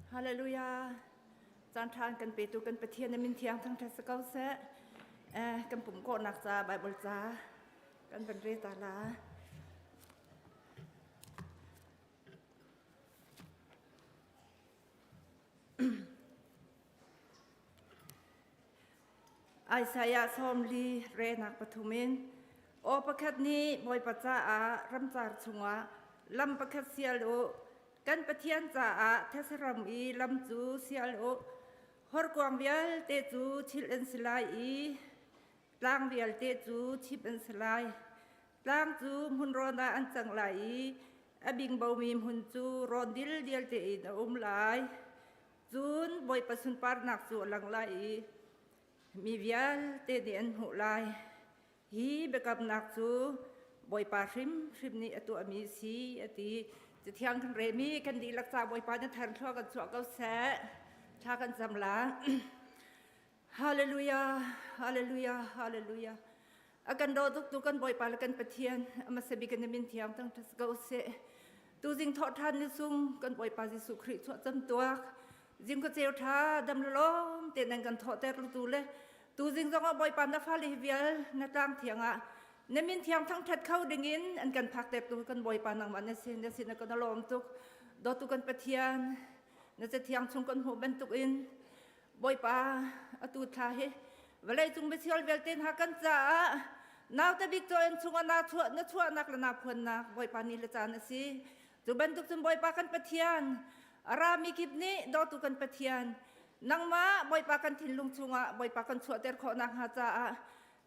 Hallelujah. Caan ṭha kan petu kan Pathian na min thiang thangṭhat si ko seh. Eh, kan pum kawhnak ca Bible ca kan van re ta la. Isaiah 40 renak pathum in aw pakhat nih Bawipa caah ramcar chungah lam pakhat sial u kan Pathian caah these ram i lam cu sial u horkuang vialte cu chilh an si lai i tlang vialte cu chip an si lai tlang cu hmunrawn ah an cang lai i a bingbomi hmun cu rawn dildial tein a um lai Cun Bawipa sunparnak cu a lang lai i mi vialte nih an hmuh lai. Hi biakamnak cu Bawipa hrimhrim nih a tuahmi a si, a ti. Cathiang kan remi kan dihlak ca Bawipa na thar thlua kan chuah ko seh. Thla kan cam la. Hallelujah, hallelujah, hallelujah. A kan daw tuk tu kan Bawipa le kan Pathian amasa bik in min thiang tang thas ko seh. Tu zing thawh than ni sung kan Bawipa Jesuh Khrih chuah cam tuak. Zing ka ceu tha dam lom te nan kan thawh ter tu le tu zing zong ah Bawipa na fale hi vial na tlang thiang ah na min thiang thang that kho ding in an kan phak ter tu kan Bawipa nangmah na sin na sin kan lawm tuk. Dawtu kan Pathian na cathiang chung kan hmuh bantuk in Bawipa atu thla hi vawleicung misual vialte hna kan caah naute bik caw in chungah na chuah na chuahnak le na phuannak Bawipa ni le caan a si. Cu bantuk cun Bawipa kan Pathian a rami kip nih dawtu kan Pathian nangmah Bawipa kan thinlung chungah Bawipa kan chuahter khawh nakhnga caah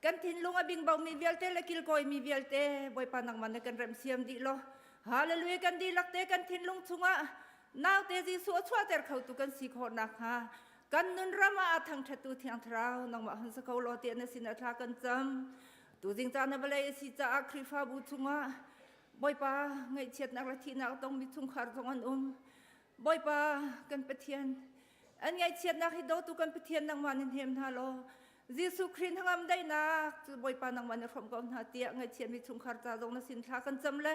kan thinlung a bingbomi vialte le kilkawimi vialte Bawipa nangmah na kan remhsiam dih law Hallelujah kan dihlak te kan thinlung chungah naute Jesuh a chuahter khotu kan si khawh nakhnga kan nun ram ah a thangṭhattu Thiang Thlarau nangmah hun sa ko law tiah na sin ah thla kan cam. Tuzing caan na vawlei a si caah Khrihfabu chungah Bawipa ngaihchiatnak le thihnak a tongmi chungkhar zong an um. Bawipa kan Pathian an ngaihchiatnak hi dawtu kan Pathian nangmah nin hnem hna law Jesuh Khrih hnangam daihnak cu Bawipa nangmah na hrawmh ko hna tiah ngaihchiatmi chungkhar ca zong na sin thla kan cam le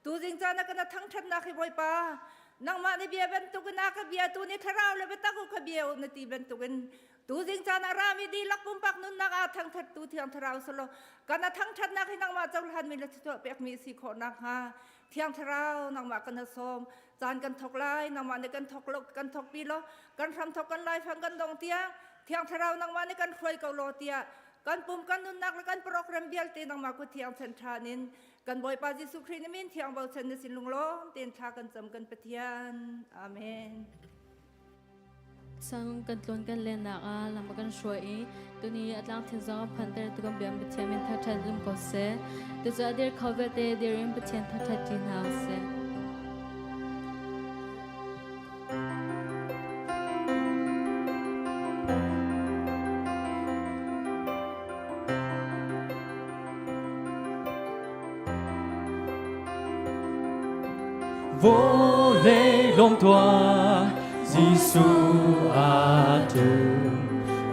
tuzing caan ah kana thangṭhatnak hi Bawipa nangmah nih bia bantukin a ka bia tu nih thlarau le biatak u ka bia u na ti bantukin tuzing caan ah rami dihlak pumpak nunnak ah thangṭhattu thiang thlarau solo kana thangṭhatnak hi nangmah cohlanmi le thutuah pekmi si khawh nakhnga thiang thlarau nangmah kan sawm caan kan thok lai nangmah nih kan thok lo kan thok pi lo kan hram thok kan lai fang kan dong tiang thiang thlarau nangmah nih kan hruai ko law tiah kan pum kan nunnak le kan program vialte nangmah ku thiang chan ṭhan in kan Bawipa Jesuh Khrih na min thiang bochan na sin lunglawm tein thla kan cam kan Pathian amen Sang kan tlawn kan lennak ah lam a kan hruai i tuni a tlang thin zong a phanter tu kan biam Pathian min thangṭhat um ko seh. Tucu a dir kho vialte dir in Pathian thangṭhat ṭi hna usih. Vawlei lawm tuah Jesuh a ṭum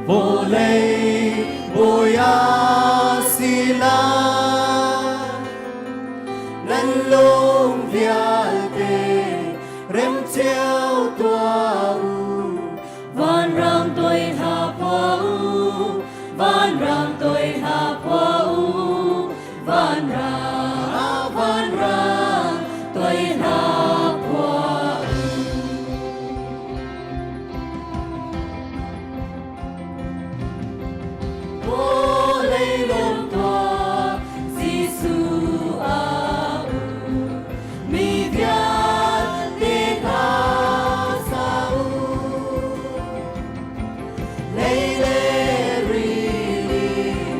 vawlei bawi a si lai nan lung vialte rem cio tuah u Vanram toi hla phua u Vanram toi hla phua u Vanram vanram toi hla phua u Vawlei lawm tuah Jesuh a u mi vialte hla sa u Lei le rili.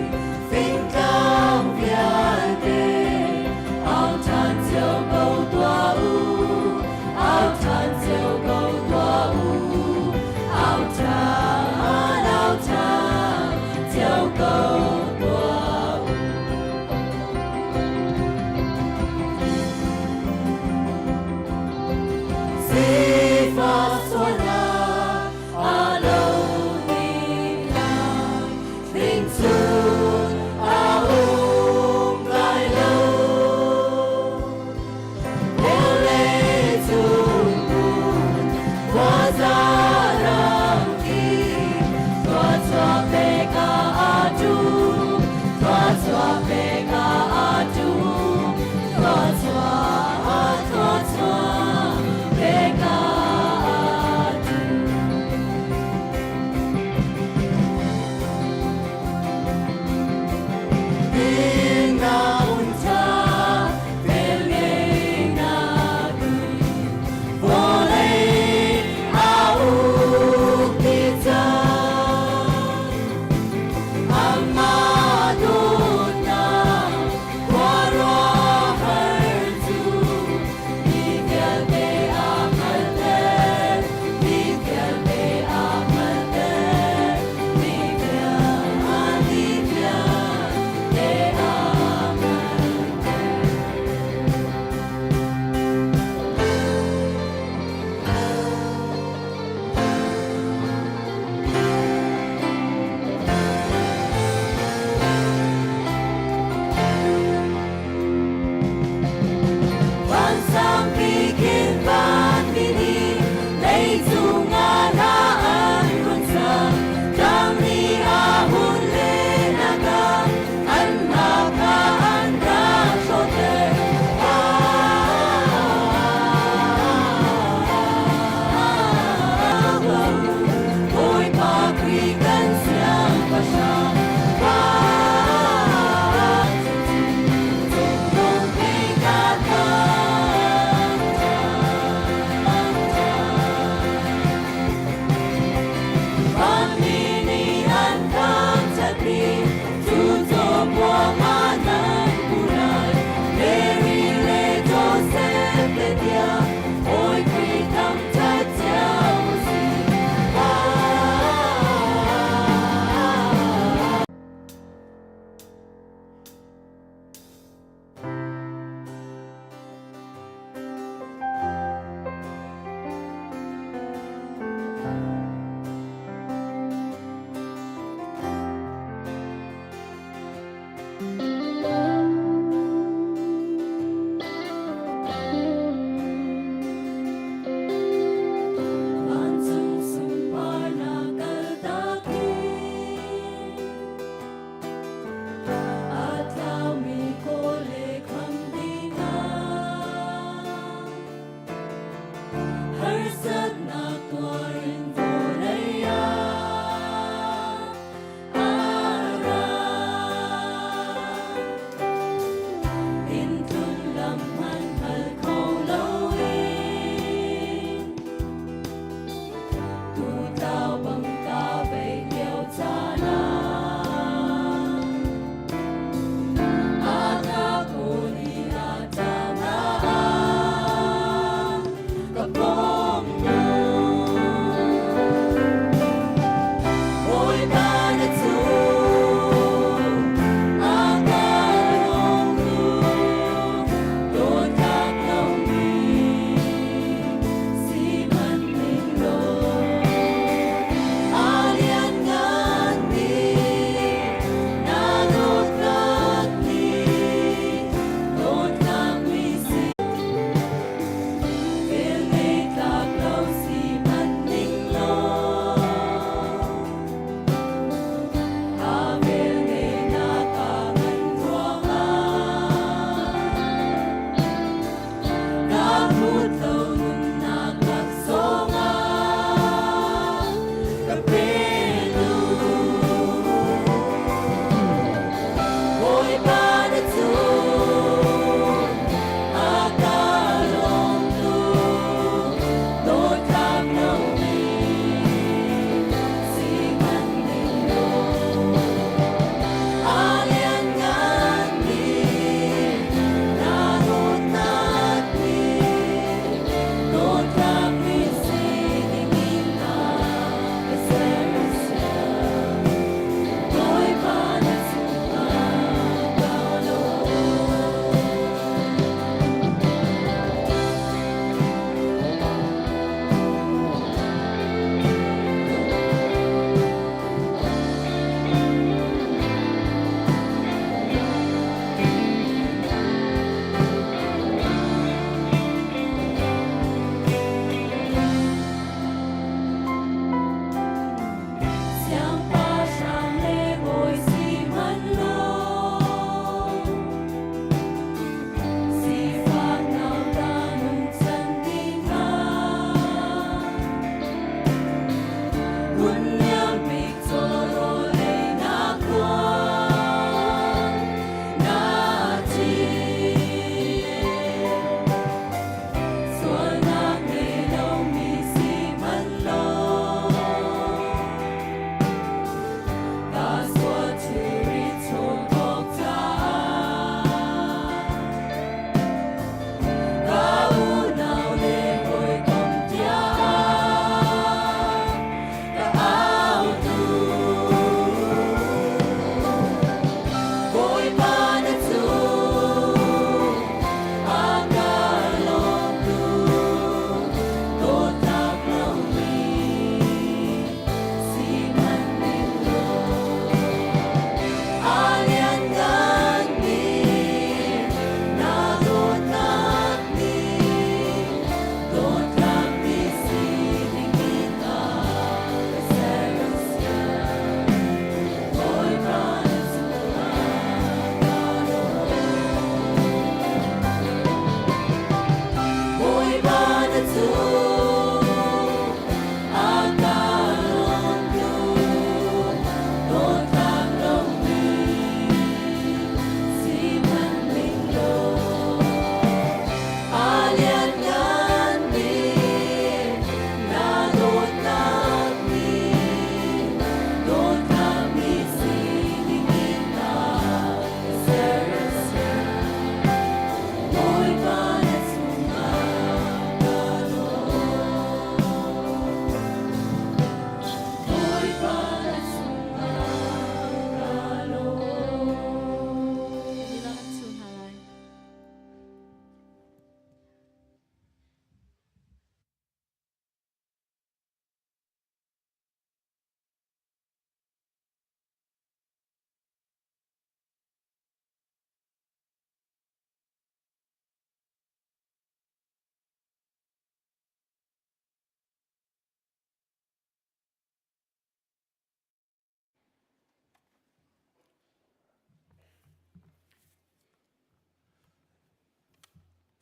Bina unta tel na Volei au pizza Amadona Kwara hartu Miguel de Amalter Miguel de Amalter Miguel Miguel de Amalter.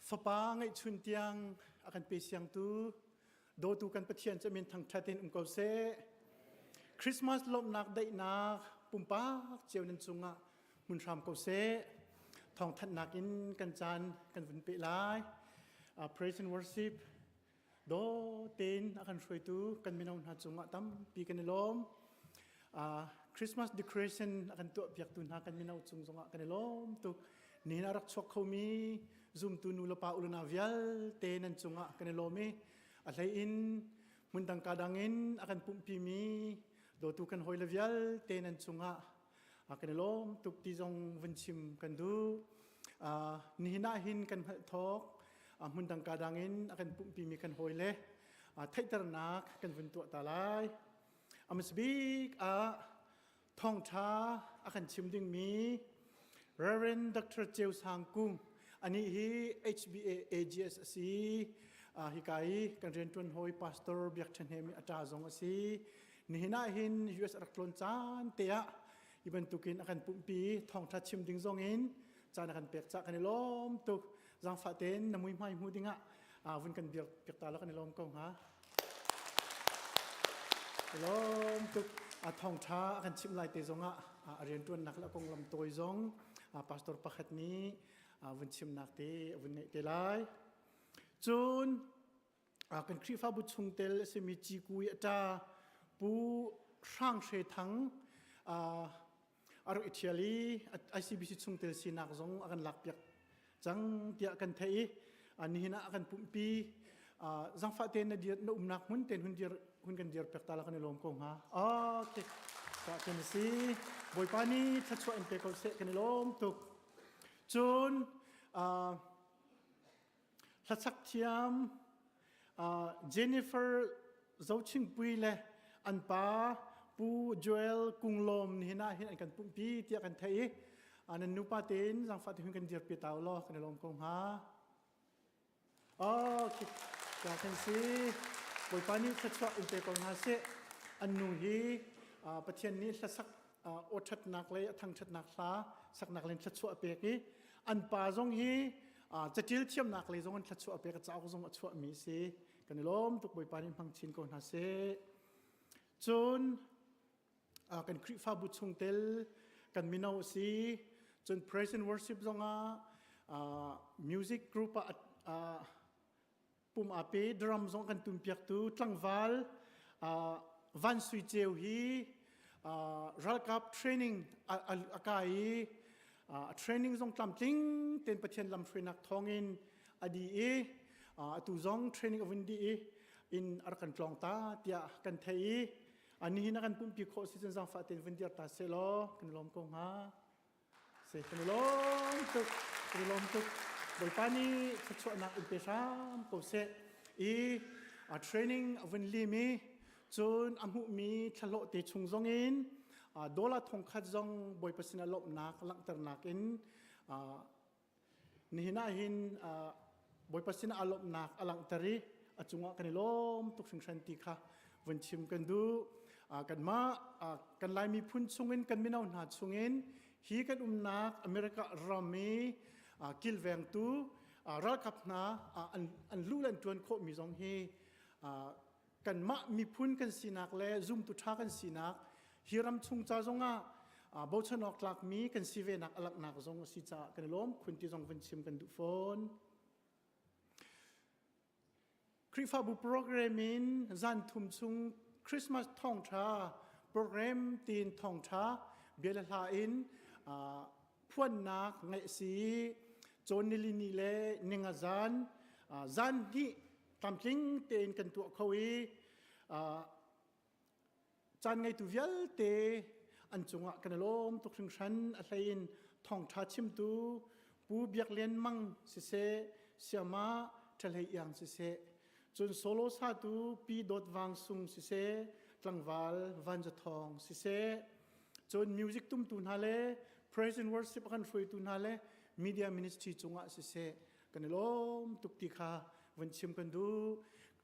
Fapa ngeihchun tiang a kan pe siangtu dawtu kan Pathian cu min thangṭhat in um ko seh. Christmas lawmhnak daihnak pumpak cio nan cungah hmun hram ko seh. Thawngthanhnak in kan caan kan vun peh lai. Praise and worship daw tein a kan hruaitu kan mino hna cungah tampi kan i lawm. Christmas decoration a kan tuah piaktu hna kan mino cung zongah kan i lawm tuk. Nihin a rak chuak khomi zumtu nu le pa uluna vialte nan cungah kan i lawm i a hlei in hmundang ka dang in a kan pumhpimi dawtu kan hawile vialte nan cungah kan i lawm tuk ti zong vun chim kan duh. Nihin ah hin kan hngalh thawk hmundang ka dang in a kan pumhpimi kan hawile theihternak kan vun tuah ta lai. A bik ah thawngṭha a kan chim dingmi Reverend Dr. Ceu Sang Kung anih hi HBA AGS a si. Hika i kan rianṭuan hawi Pastor Biak Ṭha Hnem i a ṭa zong a si. Nihin ah hin US a rak tlawn caan te ah hi bantukin a kan pumhpi thawngṭha chim ding zong in caan a kan pek cah kan i lawm tuk. Zaangfah tein na muihmai hmu dingah vun kan biak piak ta la kan i lawm ko hnga. Lawm tuk a thawngṭha a kan chimh lai te zongah a rianṭuannak le a konglam tawi zong pastor pakhat nih vun chimnak te a vun ngeih te lai. Cun kan Khrihfabu chungtel a simi Cikui a ṭa Pu Hrang Hre Thang a rak i ṭhial i ICBC chungtel sinak zong a kan lakpiak cang tiah kan theih i nihin ah a kan pumhpi. Zangfah tein na dir na umnak hmun tein hun dir hun kan dir pek ta la kan i lawm ko hnga. Okay, ka kan si. Bawipa nih thluachuah in pe ko seh, kan i lawm tuk. Cun hlasak thiam Jennifer Zochingpui le an pa Pu Joel Kunglawm nihin ah hin an kan pumhpi tiah kan theih i nan nupa tein zaangfah te hun kan dirpi ta law kan i lawm ko hnga. Okay, ka kan si. Bawipa nih thluachuah in pe ko hna seh. An nu hi Pathian nih hlasak aw ṭhatnak le a thangṭhatnak hla saknak len thluachuah a pek i an pa zong hi caṭil thiamnak lei zong in thluachuah a pek, a cauk zong a chuahmi a si. Kan i lawm tuk. Bawipa nih hmang chin ko hna seh. Cun kan Khrihfabu chungtel kan mino a si. Cun praise and worship zongah music group ah pum aa pe, drum zong kan tumpiaktu tlangval Van Sui Ceu hi ralkap training a kai i a training zong tlamtling tein Pathian lamhruainak thawngin a dih i atu zong training a vun dih i in a rak kan tlawng ta tiah kan theih i nihin a kan pumpi khawh si cun zaangfah tein vun dir ta seh law kan lawm ko hnga. Se kan i lawm tuk, kan i lawm tuk. Bawipa nih thluachuahnak in pe hram ko seh. I a training a vun lim i cun a hmuhmi thlahlawh te chung zong in dollar 1000 zong Bawipa sinah lawmhnak langhternak in nihin ah hin Bawipa sinah a lawmhnak a langhter i a cungah kan i lawm tuk hringhran ti kha vun chim kan duh. Kanmah kan Lai miphun chungin kan mino hna chungin hi kan umnak America ram i kilvengtu ralkap hna an lu le an ṭuan khawhmi zong hi kanmah miphun kan sinak le zumtu ṭha kan sinak hi ram chung ca zongah bochan awk tlakmi kan si venak a langhnak zong a si caah kan i lawm khun ti zong vun chim kan duh fawn. Khrihfabu program in zan thum chung Christmas thawngṭha program tiin thawngṭha bia le hla in phuannak ngeih a si. Cawn nilini le ninga zan zan hnih tlamtling tein kan tuah kho i caan ngeitu vialte an cungah kan i lawm tuk hringhran. A hlei in thawngṭha chimtu Pu Biak Lian Mang siseh, Siama Ṭhahlei Iang siseh, cun solo satu Pi Dawt Vang Sung siseh, tlangval Van Za Thawng siseh, cun music tumtu hna le praise and worship a kan hruaitu hna le media ministry cungah siseh kan i lawm tuk ti kha vun chim kan duh.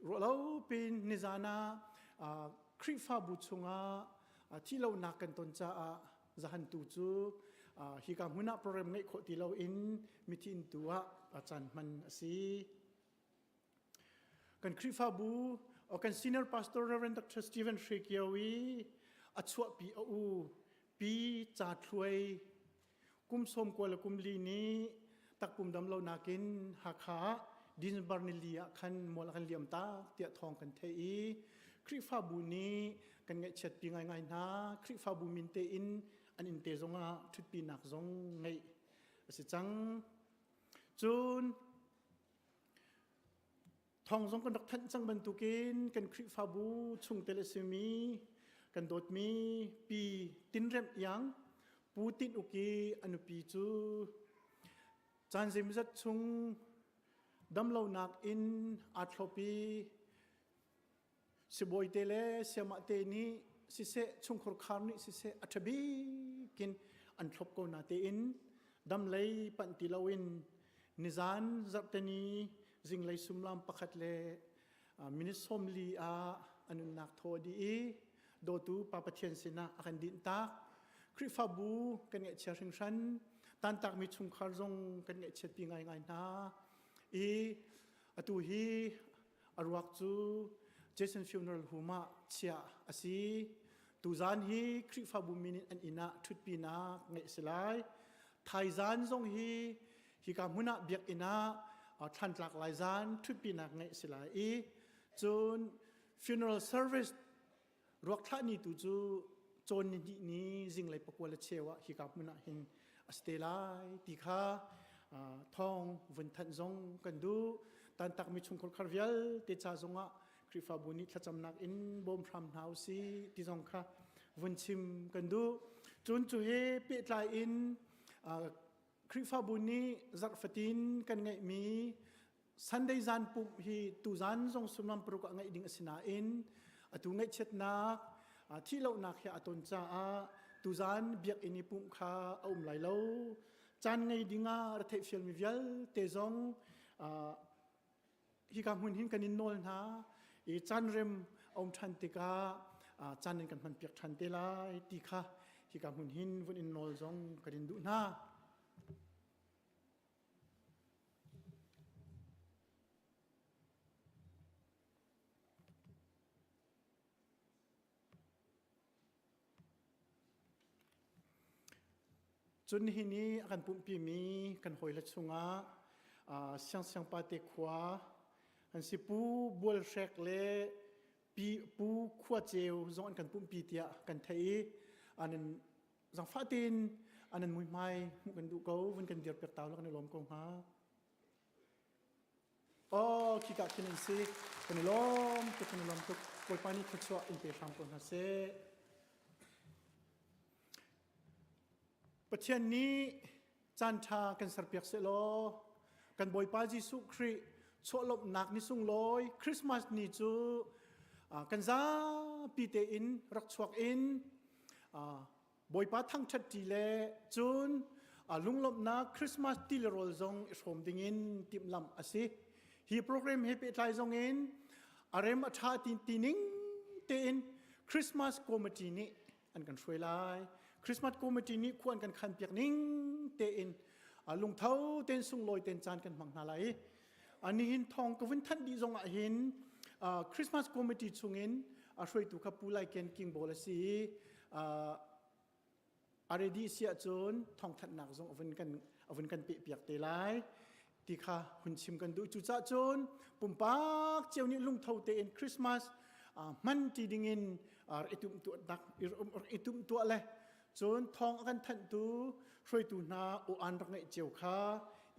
Ruahlo pin nizan ah Khrihfabu chungah thihlonak kan ton caah zahan tu cu Hika hmun ah program ngeih khawh ti loin mithi inn tu ah caan hman a si. Kan Khrihfabu kan senior pastor Reverend Dr. Stephen Hre Kio i a chuahpi a u Pi Ca Thluai kum sawm kua le kum li nih takpum dam lo nakin Hakha ah December nili ah khan mual a kan liam tak tiah thawng kan theih i Khrihfabu nih kan ngaihchiatpi ngaingai hna. Khrihfabu min tein an inn te zongah ṭhutpinak zong ngeih a si cang. Cun Thawng zong kan rak thanh cang bantukin kan Khrihfabu chungtel a simi kan dawtmi Pi Tinremh Iang Pu Tin Uk i a nupi cu caan zeimawzat chung damlonak in aa thlop i Sibawi te le siamah te nih siseh chungkhur khar nih siseh a ṭha bik in an thlop ko na tein damlei panh ti loin nizan zarhteni zinglei sumlam pakhat le minute 40 ah a nunnak thaw a dih i dawtu Pa Pathian sinah a kan dinh tak. Khrihfabu kan ngaihchia hringhran tantakmi chungkhar zong kan ngaihchiatpi ngaingai hna i atu hi A ruak cu Jason Funeral Home ah chiah a si. Tuzaan hi Khrihfabu min in an inn ah ṭhutpinak ngeih a si lai. Thaizaan zong hi hika hmun ah biakinn ah thlantlak lai zaan ṭhutpinak ngeih a si lai i cun funeral service Ruak thlah ni tu cu cawn ni hnih ni zinglei pakua le cheu ah hika hmun ah hin a si te lai ti kha thawng vun thanh zong kan duh. Tantakmi chungkhar khar vialte ca zongah Khrihfabu nih thlacamnak in bawm hram hna usih ti zong kha vun chim kan duh. Cun cu he pehtlai in Khrihfabu nih zarh fatin kan ngeihmi Sunday zan pumh hi tuzan zong sullam paruk ah ngeih ding a si nain atu ngaihchiatnak thihlohnak he a ton caah tuzan biakinn i pumh kha a um lai lo. Caan ngei dingah ra theihfialmi vialte zong hika hmun hin kan in nawl hna i caan rem a um ṭhan tikah caan in kan hmanpiak ṭhan te lai ti kha hika hmun hin vun in nawl zong kan in duh hna. Cun nihin i a kan pumhpimi kan hawile chungah Siangsiang Pate khua an si Pu Bual Hrek le Pi Pu Khua Ceu zong an kan pumhpi tiah kan theih i an zangfah tein an an muihmai hmuh kan duh ko vun kan dir piak ta la kan i lawm ko hnga. Oh, khika khin an si. Kan i lawm tuk, kan i lawm tuk. Bawipa nih thluachuah in pe hram ko hna seh. Pathian nih caan ṭha kan serpiak seh law kan Bawipa Jesuh Khrih chuahlawmhnak ni sunglawi Christmas ni cu kan zapi tein rak chuak in Bawipa thangṭhat ṭi le cun lunglawmhnak Christmas ti le rawl zong i hrawm dingin timhlamh a si. Hi program he pehtlai zongin a rem a ṭha ti, ti ning tein Christmas committee nih an kan hruai lai. Christmas committee nih khua an kan khan piak ning tein lungtho tein sunglawi tein caan kan hmang hna lai i nihin thawng ka vun thanh dih zong ah hin Christmas committee chungin hruaitu kha Pu Lai Ken King Bawl a si i a ready si ahcun thawngthanhnak zong a vun kan pehpiak te lai ti kha hun chim kan duh. Cucaah cun pumpak cio nih lungtho tein Christmas hman ti dingin i tumtuah le cun thawng a kan thanhtu hruaitu hna aw-an rak ngeih cio kha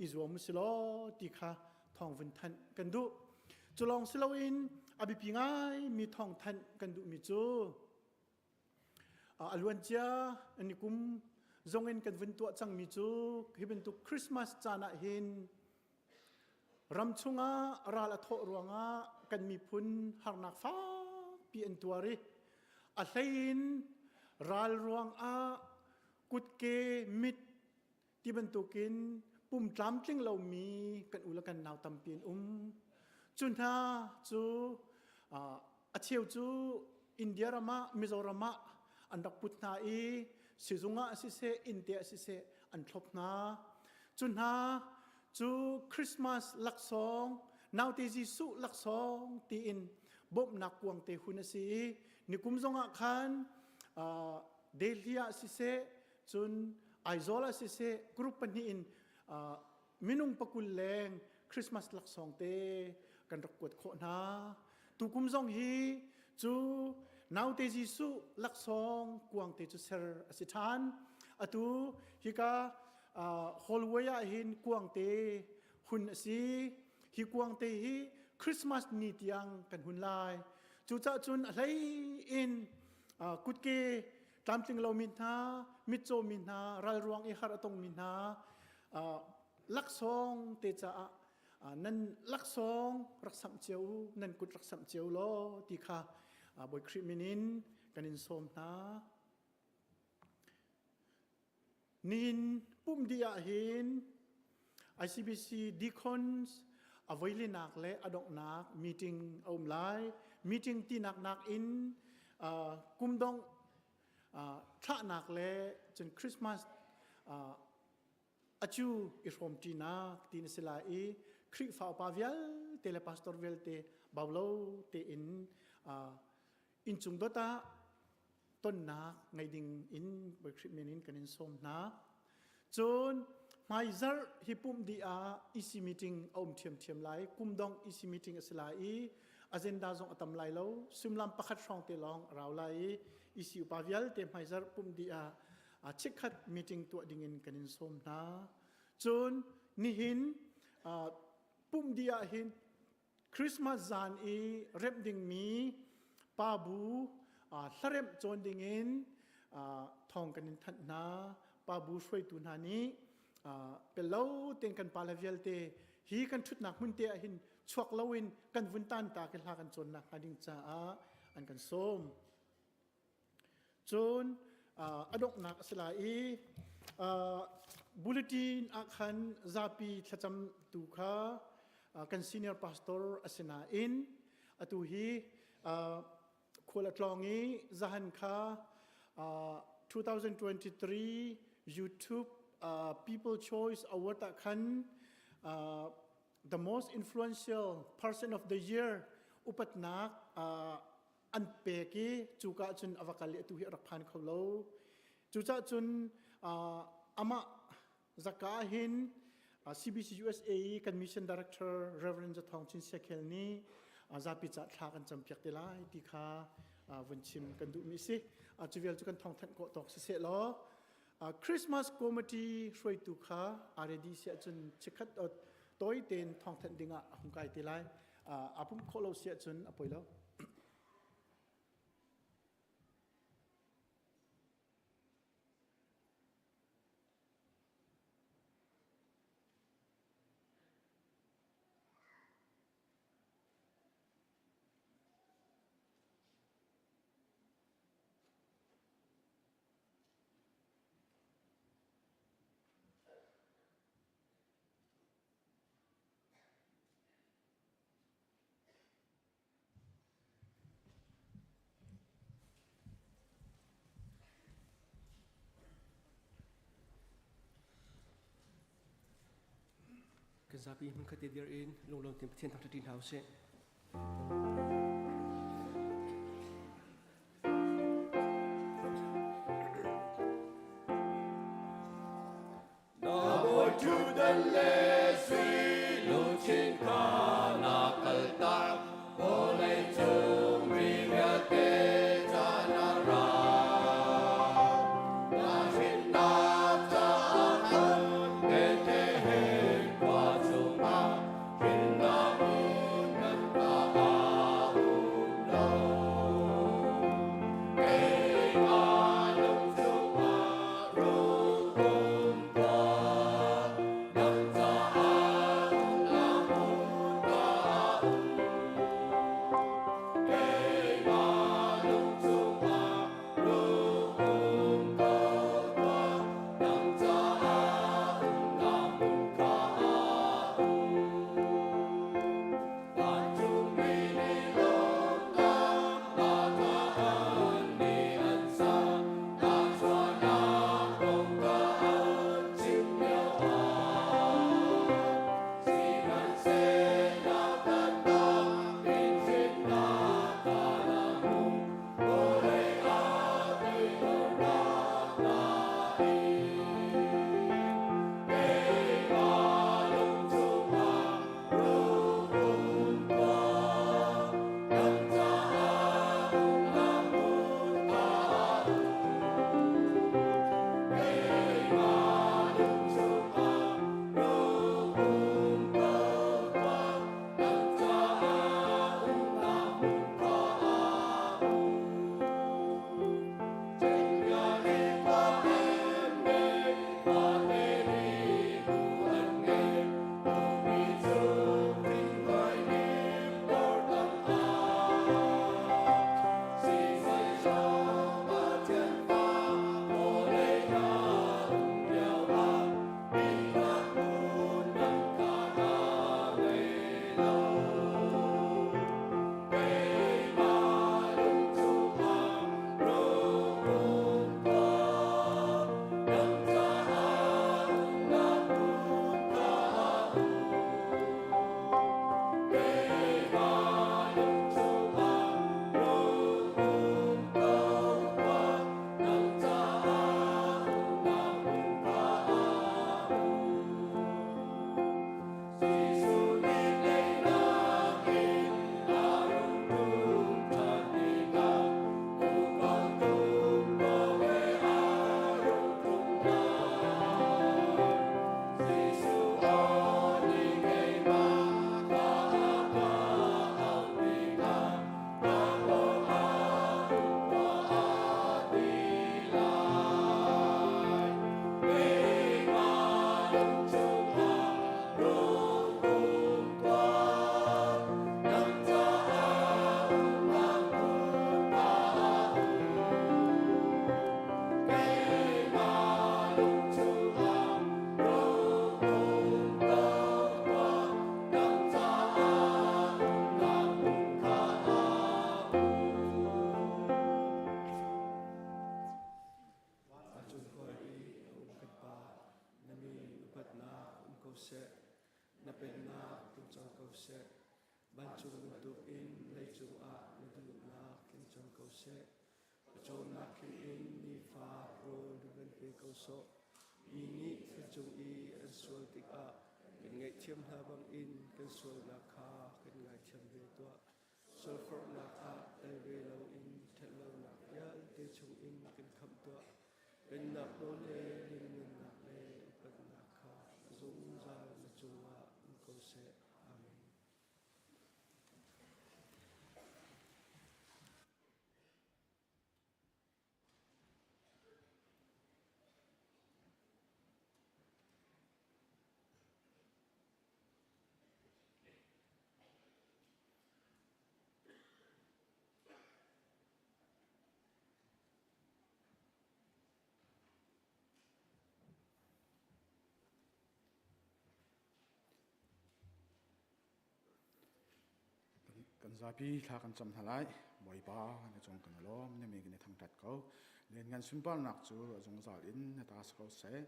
i zuam u si law ti kha thawng vun thanh kan duh. Cu lawng si loin a biapi ngai mi thawng thanh kan duhmi cu a luancia ni kum zong in kan vun tuah cangmi cu hi bantuk Christmas caan ah hin ram chungah ral a thawh ruangah kan miphun harnak fakpi an tuar i a hlei in ral ruangah kutke mit ti bantukin pum tlamtling lomi kan u le kan nau tampi an um. Cu hna cu a cheu cu India ram ah Mizoram ah an rak put hna i Sizung ah siseh, inn te ah siseh an thlop hna. Cu hna cu Christmas laksawng, naute Jesuh laksawng tiin bawmhnak kuang te hun a si i nikum zongah khan Delhi ah siseh, cun Aizawl ah siseh group pahnih in minung pakul leng Christmas laksawng te kan rak kuat khawh hna. Tukum zong hi cu naute Jesuh laksawng kuang te cu ser a si ṭhan. Atu hika hallway ah hin kuang te hun a si. Hi kuang te hi Christmas ni tiang kan hun lai. Cucaah cun a hlei in kutke tlamtling lomi hna, mitcaw mi hna, ral ruang i har a tongmi hna laksawng te caah nan laksawng rak samh cio u, nan kut rak samh cio law ti kha Bawi Khrih min in kan in sawm hna. Nihin pumh dih ah hin ICBC deacons a voilinak le a donghnak meeting a um lai. Meeting tinak nakin kum dongh thlahnak le cun Christmas acu i hrawmṭinak ti na si lai i Khrihfa upa vialte le pastor vialte bau lo tein inncung dot ah tonnak ngei ding in Bawi Khrih min in kan in sawm hna. Cun hmaizarh hi pumh dih ah EC meeting a um ṭhiamṭhiam lai. Kum dong EC meeting a si lai i agenda zong a tam lai lo. Suimilam pakhat hrawng te lawng a rau lai i EC upa vialte hmaizarh pumh dih ah chikkhat meeting tuah ding in kan in sawm hna. Cun nihin pumh dih ah hin Christmas zan i remh dingmi pa bu hlaremh cawn dingin thawng kan in thanh hna. Pa bu hruaitu hna nih pello tein kan pale vialte hi kan ṭhutnak hmun te ah hin chuak loin kan vun tan ta ke hla kan cawnnak hnga ding caah an kan sawm. Cun a donghnak a si lai i bulletin ah khan zapi thlacamtu kha kan senior pastor a si nain atu hi khual a tlawng i zahan kha 2023 YouTube People Choice Award ah khan the most influential person of the year upatnak an pek i cuka cun a va kal i atu hi a rak phan kho lo. Cucaah cun amah zaka hin CBC USA i kan mission director Reverend Zathawng Chin Siakhel nih zapi ca thla kan campiak te lai ti kha vun chim kan duhmi si. Cu vial cu kan thawngthanh khawh tawk si seh law Christmas committee hruaitu kha ready si ahcun chikkhat tawi tein thawngthanh dingah a hung kai te lai. Aa pumh khawh lo si ahcun a poi lo. Kan zapi hmunkhat te dir in lunglawm tein Pathian thangṭhat ṭi hna usih. Na bawi ṭhutdan le sui luchin kha na kaltak, vawlei cung mi vialte ca na ra. Na hrinnak caah khan Bethlehem khua chungah hrinnak hmun nan ka ah um lo. Keimah lung chungah rung um tuah, nang caah. seh. Vancung bantukin leicung ah na duhnak tling cang ko seh. Pawcawmnak in nifa rawl na kan pe ko sawh. Mi nih kan cung i an sual tikah kan ngaihthiam hna bangin kan sualnak kha kan ngaithiam ve tuah. Sualforhnak ah tel ve loin ṭhatlonak vialte chungin kan khamh tuah. Pennak nawl le lianngannak le upatnak kha zungzal na cungah um ko seh. Amen. Kan zapi thla kan cam hna lai. Bawipa na cung kan i lawm, na mi kan i thangṭhat ko. Lianngan sunparnak cu a zungzal in na ta si ko seh.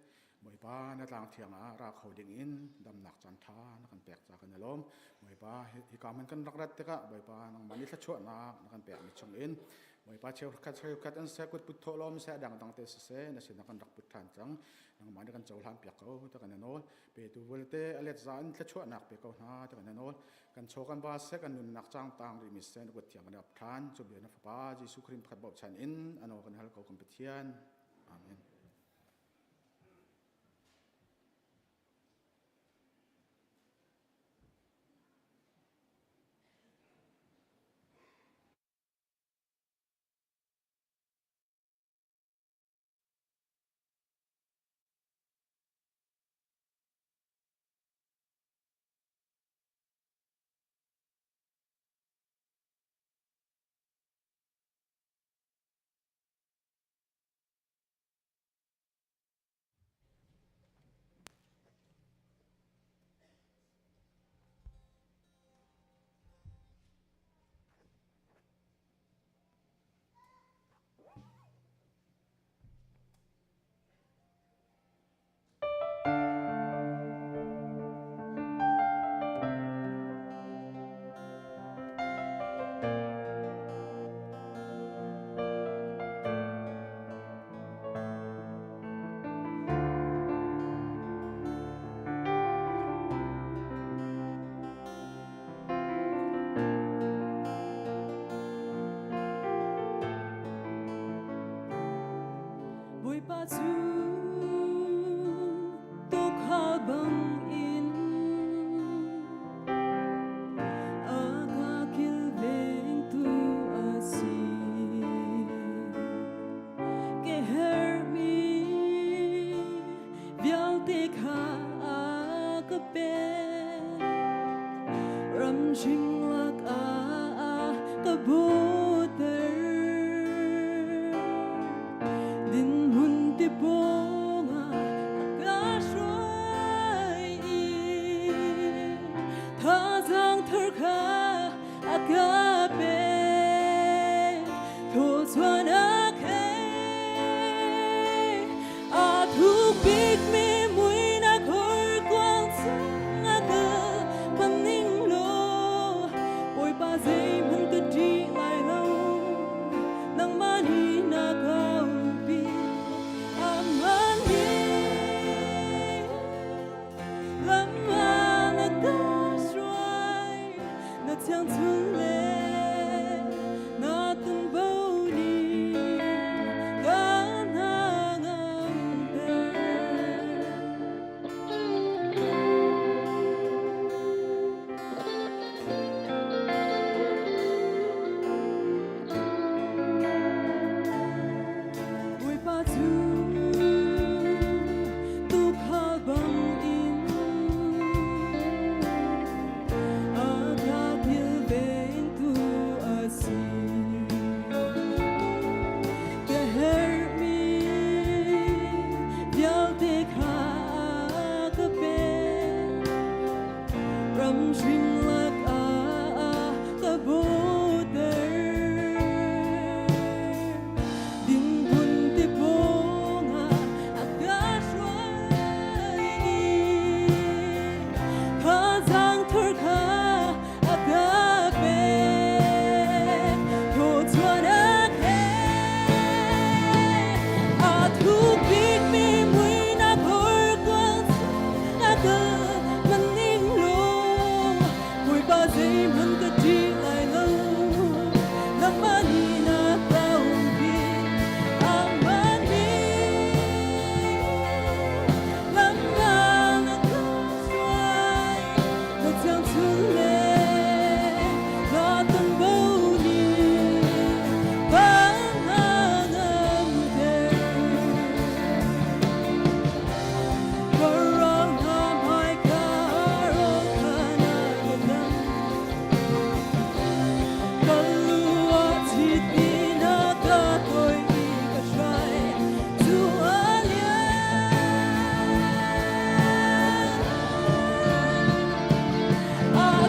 Bawipa na tlang thiang ah ra kho ding in damnak caan ṭha na kan pek ca kan i lawm. Bawipa hika hman kan rak rat tikah Bawipa nangmah nih thluachuahnak na kan pekmi chung in Bawipa cheukhat cheukhat an seh kut put thawhlawm seh dangdang te siseh na sinah kan rak put ṭhan cang. Nangmah nih kan cohlan piak ko ti kan i nawl. Petu vialte a let za in thluachuahnak pe ko hna ti kan i nawl. Kan chaw kan ba seh kan nunnak cang tang rihmi seh na kut thiang kan i ap ṭhan. Cu bia na Fapa Jesuh Khrih pakhat bochan in a nawl kan hal ko kan Pathian. Amen. Bawipa cu tuukhal bangin a ka kilvengtu a si. Ke herhmi vialte kha a ka pek. Ramhring lakah a ka buter. Dinhmun tipong ah a ka hruai i thazaang thar kha a ka pek. Thawchuahnak he a thuk bikmi muihnak horkuang chung a ka phan ning law Bawipa zeihmanh ka ṭih lai lo nangmah nih na ka umpi Aman hi lam ah na ka hruai na thiangthunh le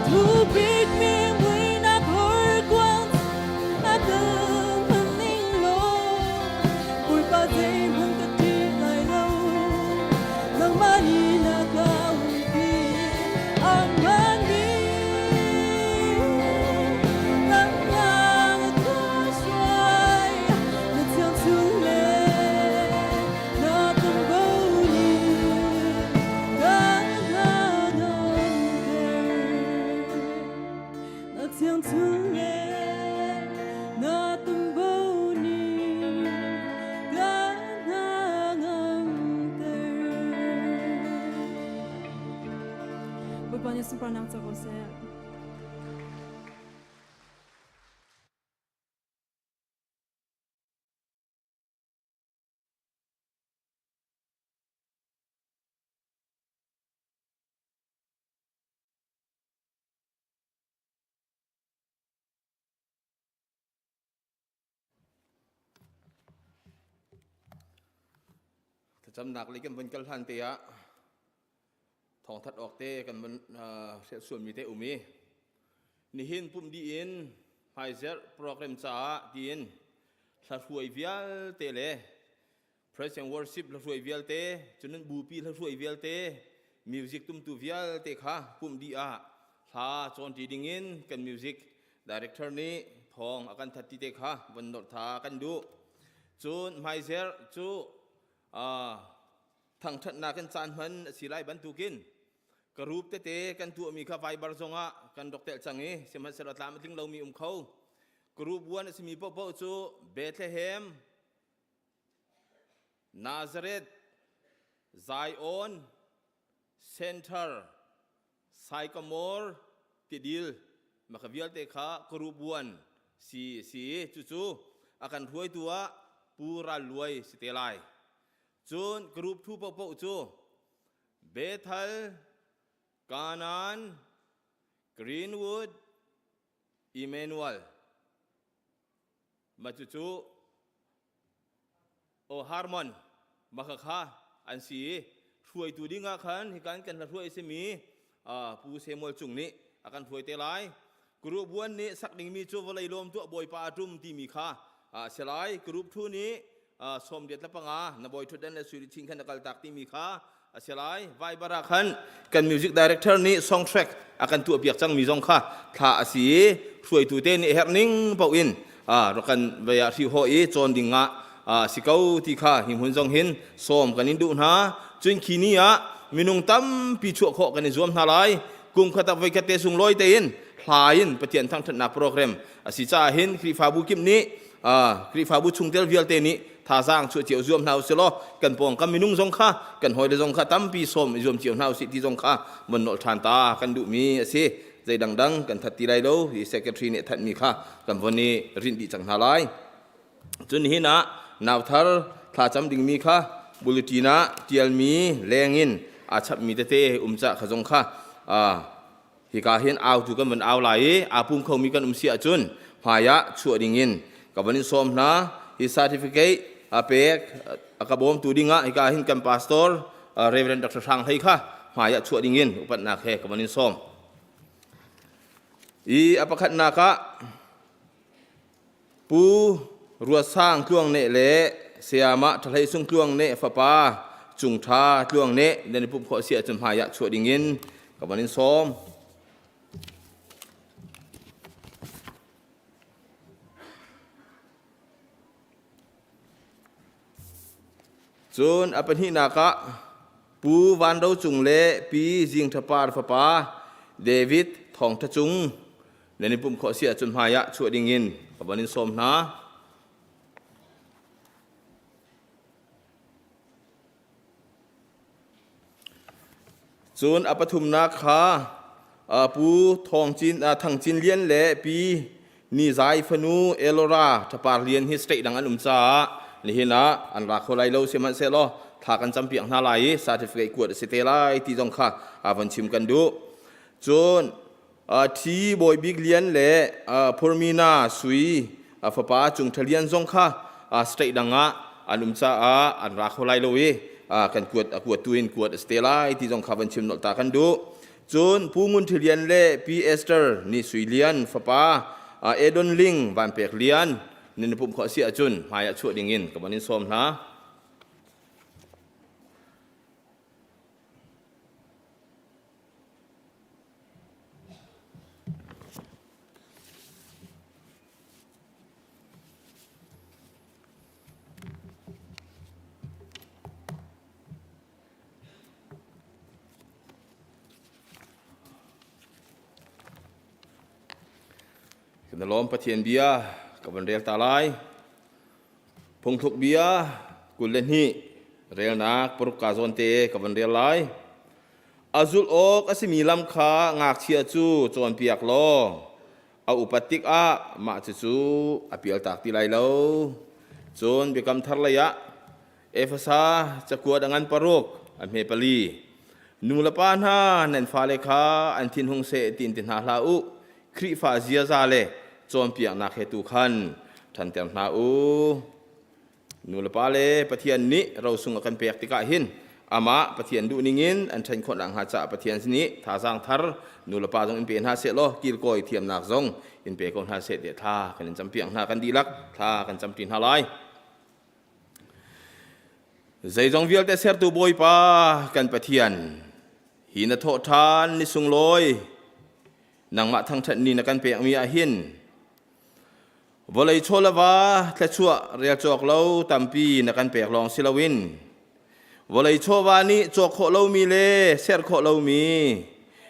Thu bik mi muinak horkuang a kal hmanning law Bawipa zeihmanh ka ṭih lai lo nangmah nih na ka umpi a hmaanmi nangmah na ka hruai na thiangchun le na tumbo nih kan hna ngamter na thiangchun le na tumbo nih kan hna ngamter. Bawipa nih sunparnak co ko seh. Thlacamnak lei kan vun kal hlan te ah thawngthat awk te kan vun hrial sualmi te um i nihin pumh dih in hmaizerh program caah tiin hlahruai vialte le praise and worship hlahruai vialte cun bupi hlahruai vialte music tumtu vialte kha pumh dih ah hla cawnṭi dingin kan music director nih thawng a kan that ti te kha von nolh tha kan duh. Cun hmaizer cu thangṭhatnak in caan hman a si lai bantukin ka rup tete kan tuahmi kha Viber zongah kan rak telh cang i sihmanhsehlaw tlam a tling lomi um kho. Group 1 a simi paohpaoh cu Bethlehem, Nazareth, Zion, Center, Sycamore tidil maka vialte kha karubuan si si cucu a kan hruaitu ah Pu Ral Luai si te lai. Cun group thu paohpaoh cu Bethel, Canaan, Greenwood, Emmanuel. Mah cucu o Harmon maka kha an si i hruaitu ding ah khan hikan kan hruai simi Pu Samuel Cung nih a kan hruai te lai. Group 1 nih sak dingmi cu vawlei lawm tuah Bawipa a tum timi kha si lai. Group 2 nih 75 na bawi ṭhutdan le sui chin khan na kaltak timi kha a si lai. Viber ah khan kan music director nih song track a kan tuahpiak cangmi zong kha thla a si i hruaitu te nih herh ning paoh in rak kan vei ah hrihhawh i cawn ding ah si ko ti kha hi hmun zong hin sawm kan in duh hna. Cun khi ni ah minung tampi chuah khawh kan i zuam hna lai. Kum khat ah voikhat te sunglawi tein hla in Pathian thangṭhatnak program a si caah hin Khrihfabu kip nih Khrihfabu chungtel vialte nih thazaang chuah cio zuam hna usih law kan pawngkam minung zong kha kan hawile zong kha tampi sawm i zuam cio hna usih ti zong kha von nolh ṭhan ta kan duhmi a si. Zei dangdang kan that ti lai lo hi secretary nih a thanhmi kha kan von i rinh dih cang hna lai. Cun nihin ah nauthar thlacam dingmi kha bulletin ah ṭialmi lengin aa chapmi tete um cah kha zong kha hika hin autu kan van au lai i aa pum khomi kan um si ahcun hmai ah chuah dingin ka van in sawm hna. Hi certificate a pek a ka bawmtu dingah hika hin kan pastor Reverend Dr. Hrang Hlei kha hmai ah chuah dingin upatnak he ka van in sawm. I a pakhatnak ah Pu Ruat Sang Tluang Neh le Sayamah Ṭha Hlei Sung Tluang Neh fapa Cung Ṭha Tluang Neh nan i pumh khawh si ahcun hmai ah chuah dingin ka van in sawm. Cun a pahnihnak ah Pu Van Ro Cung le Pi Zing Ṭha Par fapa David Thawng Ṭha Cung nan i pumh khawh si ahcun hmai ah chuah dingin ka van in sawm hna. Cun a pathumnak kha Pu Thawng Cin, Thang Cin Lian le Pi Ni Zai fanu Elora Ṭhapar Lian hi state dang an um caah nihin ah an ra kho lai lo. Sihmanhsehlaw thla kan campiak hna lai i certificate kuat a si te lai ti zong kha van chim kan duh. Cun Thi Bawi Bik Lian le Phurmina Sui fapa Cung Ṭha Lian zong kha state dang ah an um caah an ra kho lai lo i kan kuat a kuat tu in kuat a si te lai ti zong kha van chim nolh ta kan duh. Cun Pu Ngun Ṭhi Lian le Pi Esther Ni Sui Lian fapa Edon Ling Van Pek Lian nan i pumh khawh a si ahcun hmai ah chuah dingin ka van in sawm hna. Kan lawm Pathian bia ka van rel ta lai. Phungthluk bia 22 relnak paruk ka zawn te ka van rel lai. A zulh awk a simi lam kha ngakchia cu cawnpiak law a upat tikah mah cucu a pialtak ti lai lo. Cun Biakam Thar lei ah Efesa cakuat a ngan paruk a hme pali. Nu le pa hna nan fale kha an thinhung seh tiin ti hna hlah u. Khrihfa ziaza le cawnpiaknak he tu khan ṭhanter hna u. Nu le pa le Pathian nih rosung a kan pek tikah hin amah Pathian duh ningin an ṭhen khawh nakhnga caah Pathian nih thazaang thar nu le pa zong in pe hna seh law kilkawi thiamnak zong in pe ko hna seh tiah thla kan in campiak hna kan dihlak thla kan camṭi hna lai. Zeizong vialte sertu Bawipa kan Pathian hi na thawh ṭhan ni sunglawi nangmah thangṭhat ni na kan pekmi ah hin Vawlei chaw le va thluachuah rel cawk lo tampi na kan pek lawng si loin vawlei chawva nih cawk khawh lomi le ser khawh lomi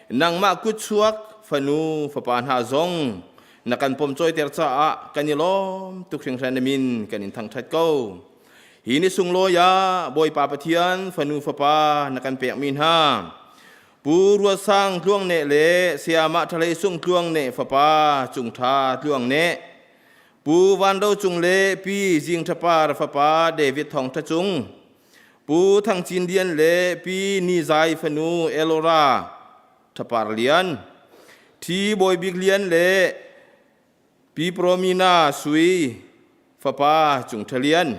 nangmah kutchuak fanu fapa hna zong na kan pomcawiter caah kan i lawm tuk hringhran na min kan in thangṭhat ko. Hi ni sunglawi ah Bawipa Pathian fanu fapa na kan pekmi hna Pu Ruat Sang Tluang Neh le Sayamah Ṭhalei Sung Tluang Neh fapa Cung Ṭha Tluang Neh, Pu Van Ro Cung le Pi Zing Ṭha Par fapa David Thawng Ṭha Cung, Pu Thang Cin Lian le Pi Ni Zai fanu Elora Ṭha Par Lian, Ṭhi Bawi Bik Lian le Pi Promina Sui fapa Cung Ṭha Lian,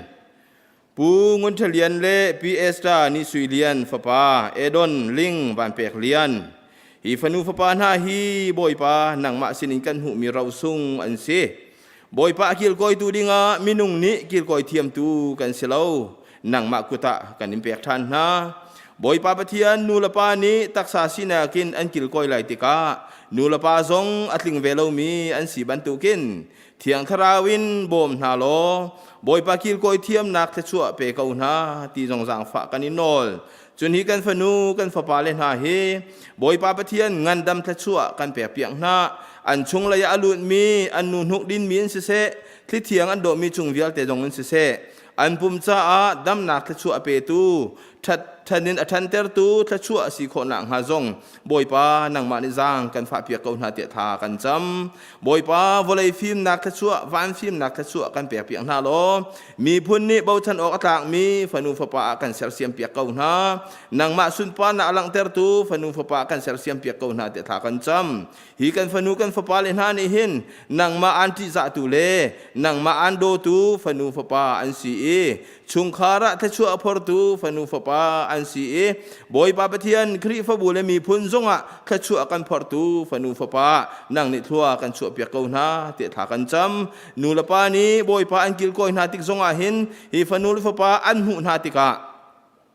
Pu Ngun Ṭha Lian le Pi Esther Ni Sui Lian fapa Edon Ling Van Pek Lian. Hi fanu fapa hna hi Bawipa nangmah sinin kan hmuhmi rosung an si. Bawipa a kilkawitu dingah minung nih kilkawi thiamtu kan si lo. Nangmah kut ah kan in pek ṭhan hna. Bawipa Pathian nu le pa nih taksa sinak in an kilkawi lai tikah nu le pa zong a tling ve lomi an si bantukin Thiang Thlarau in bawm hna law Bawipa kilkawi thiamnak thluachuah pe ko hna ti zong zaangfah kan in nawl. Cun hi kan fanu kan fapa le hna hi Bawipa Pathian ngandam thluachuah kan pek piak hna. An chung lei ah a lutmi an nu hnuk dinmi in siseh, thlithiang an dawhmi chung vialte zong in siseh, an pum caah damnak thluachuah a petu ṭhat in a ṭhantertu thluachuah a si khawh nakhnga zong Bawipa nangmah nih zaang kan fahpiak ko hna tiah tha kan cam. Bawipa vawlei fimnak thluachuah van fimnak thluachuah kan pekpiak hna law miphun nih bochan awk a tlakmi fanu fapa ah kan sersiampiak ko hna. Nangmah sunparnak a langhtertu fanu fapa ah kan sersiampiak ko hna tiah tha kan cam. Hi kan fanu kan fapa le hna nih hin nangmah aan ṭihzahtu le nangmah aan dawtu fanu fapa an si i chungkhar ah thluachuah a phortu fanu fapa an si i Bawipa Pathian Khrihfabu le miphun zongah thluachuah kan phortu fanu fapa nang nih thlua kan chuahpiak ko hna tiah thla kan cam. Nu le pa nih Bawipa an kilkawi hna tik zongah hin hi fanu le fapa an hmuh hna tikah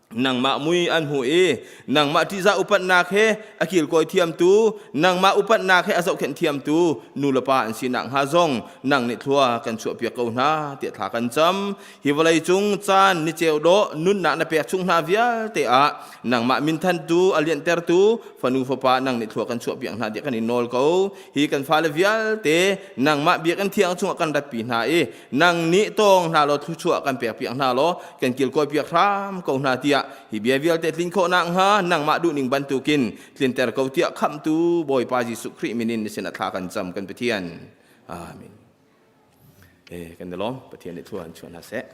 nangmah mui an hmu i nangmah ṭihzah upatnak he a kilkawi thiamtu nangmah upatnak he a zohkhenh thiamtu nu le pa an si nakhnga zong nang nih thlua kan chuahpiak ko hna tiah thla kan cam. Hi vawlei cung caan ni ceu dawh nunnak na pek chung hna vialte ah nangmah minthantu a lianhtertu fanu fapa nang nih thlua kan chuahpiak hna tiah kan in nawl ko. Hi kan fale vialte nangmah biakinn thiang chungah kan ratpi hna i nang nih tawng hna law thluachuah kan pek piak hna law kan kilkawi piak hram ko hna tiah hi bia vialte tlin khawh nakhnga nangmah duhning bantukin tlinter ko tiah khamhtu Bawipa Jesuh Khrih min in na sinah thla kan cam kan Pathian. Amen. Eh kan i lawm Pathian nih thlua an chuah hna seh.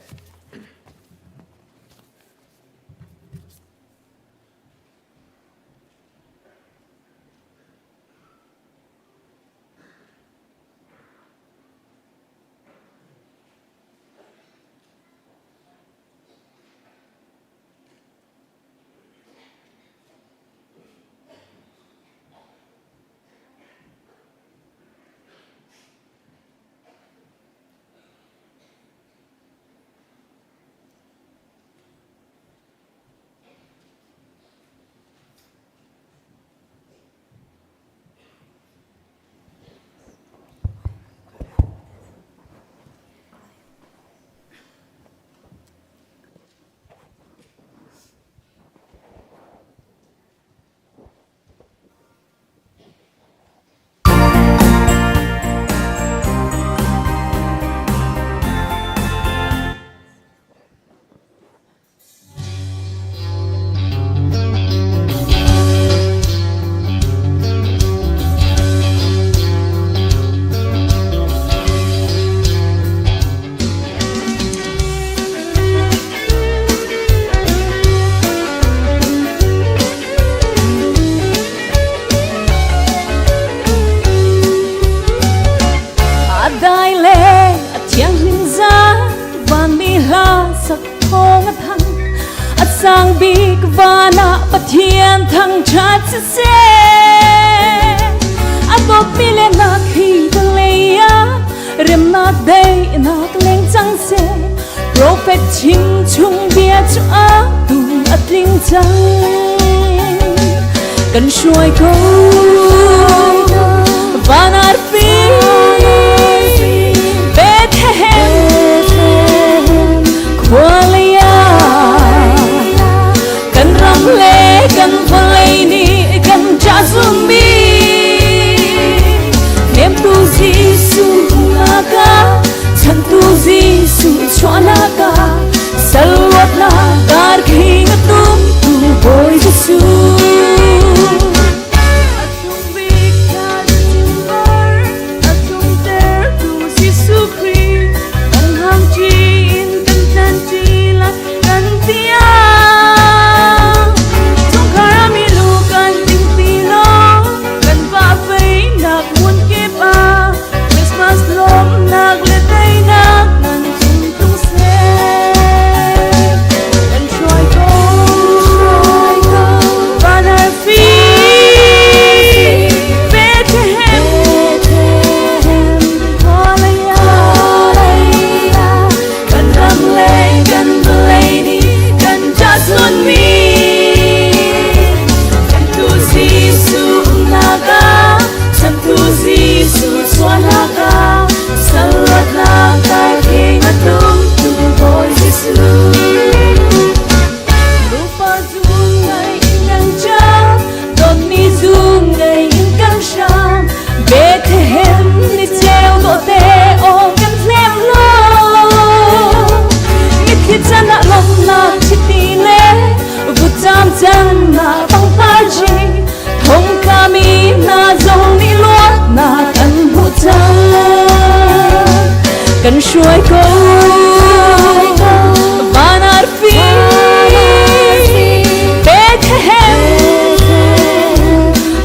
Pathian thangṭhat siseh. A dawtmi le nak hi vawlei ah remnak daihnak leng cang seh. Profet chim chung bia cu a tu a tling cang. Kan hruai ko van arfi Bethlehem khua lei ah kan ram le kan vawlei nih kan ṭah zummi Hnemtu Jesuh ka chantu Jesuh chuahnak ah salwatnak darkhing a tumtu Bawi Jesuh. A tlung bik thla a tlungtertu Jesuh Khrih kan hangṭi in kan tlanṭi lai kan tiang. Chungkhar ah milu kan dingpi law kan vahveinak hmun kip ah Christmas lawmhnak le teinak nan cung tlung seh. Kan hruai ko van arfi Bethlehem kan ram le kan vawlei nih kan ṭahzunmi kan tu Jesuh umnak ah chantu Jesuh chuahnak ah salwatnak darkhing a tumtu Bawi Jesuh. Nupa zung ngei in kan ṭap, dawtmi zung ngei in kan hram. Bethlehem ni ceu dawhte aw kan hlem lo. Mitthli can ah lawmhnak chiti le vutcam can ah pangpar ci. Thongtlami hna zong nih luatnak an hmuh cang. Kan hruai ko van arfi Bethlehem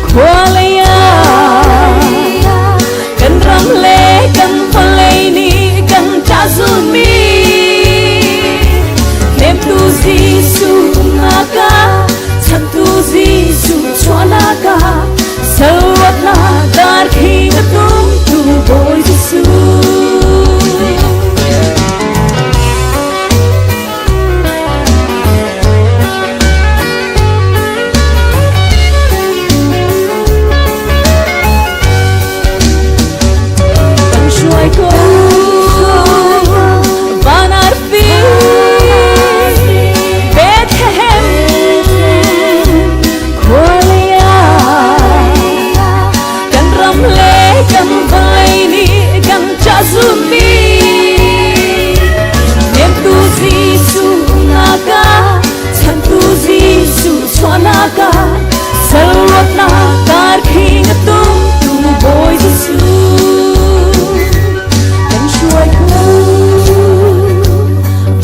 khua lei ah kan ram le kan vawlei nih kan ṭah zulmi Hnemtu Jesuh umnak ah chantu Jesuh chuahnak ah salwatnak darkhing a tumtu Bawi Jesuh. Kan hruai ko van arfi Bethlehem khua lei ah kan ram le kan vawlei nih kan ṭah zulmi Hnemtu Jesuh umnak ah chantu Jesuh chuahnak ah salwatnak darkhing a tumtu Bawi Jesuh kan hruai ko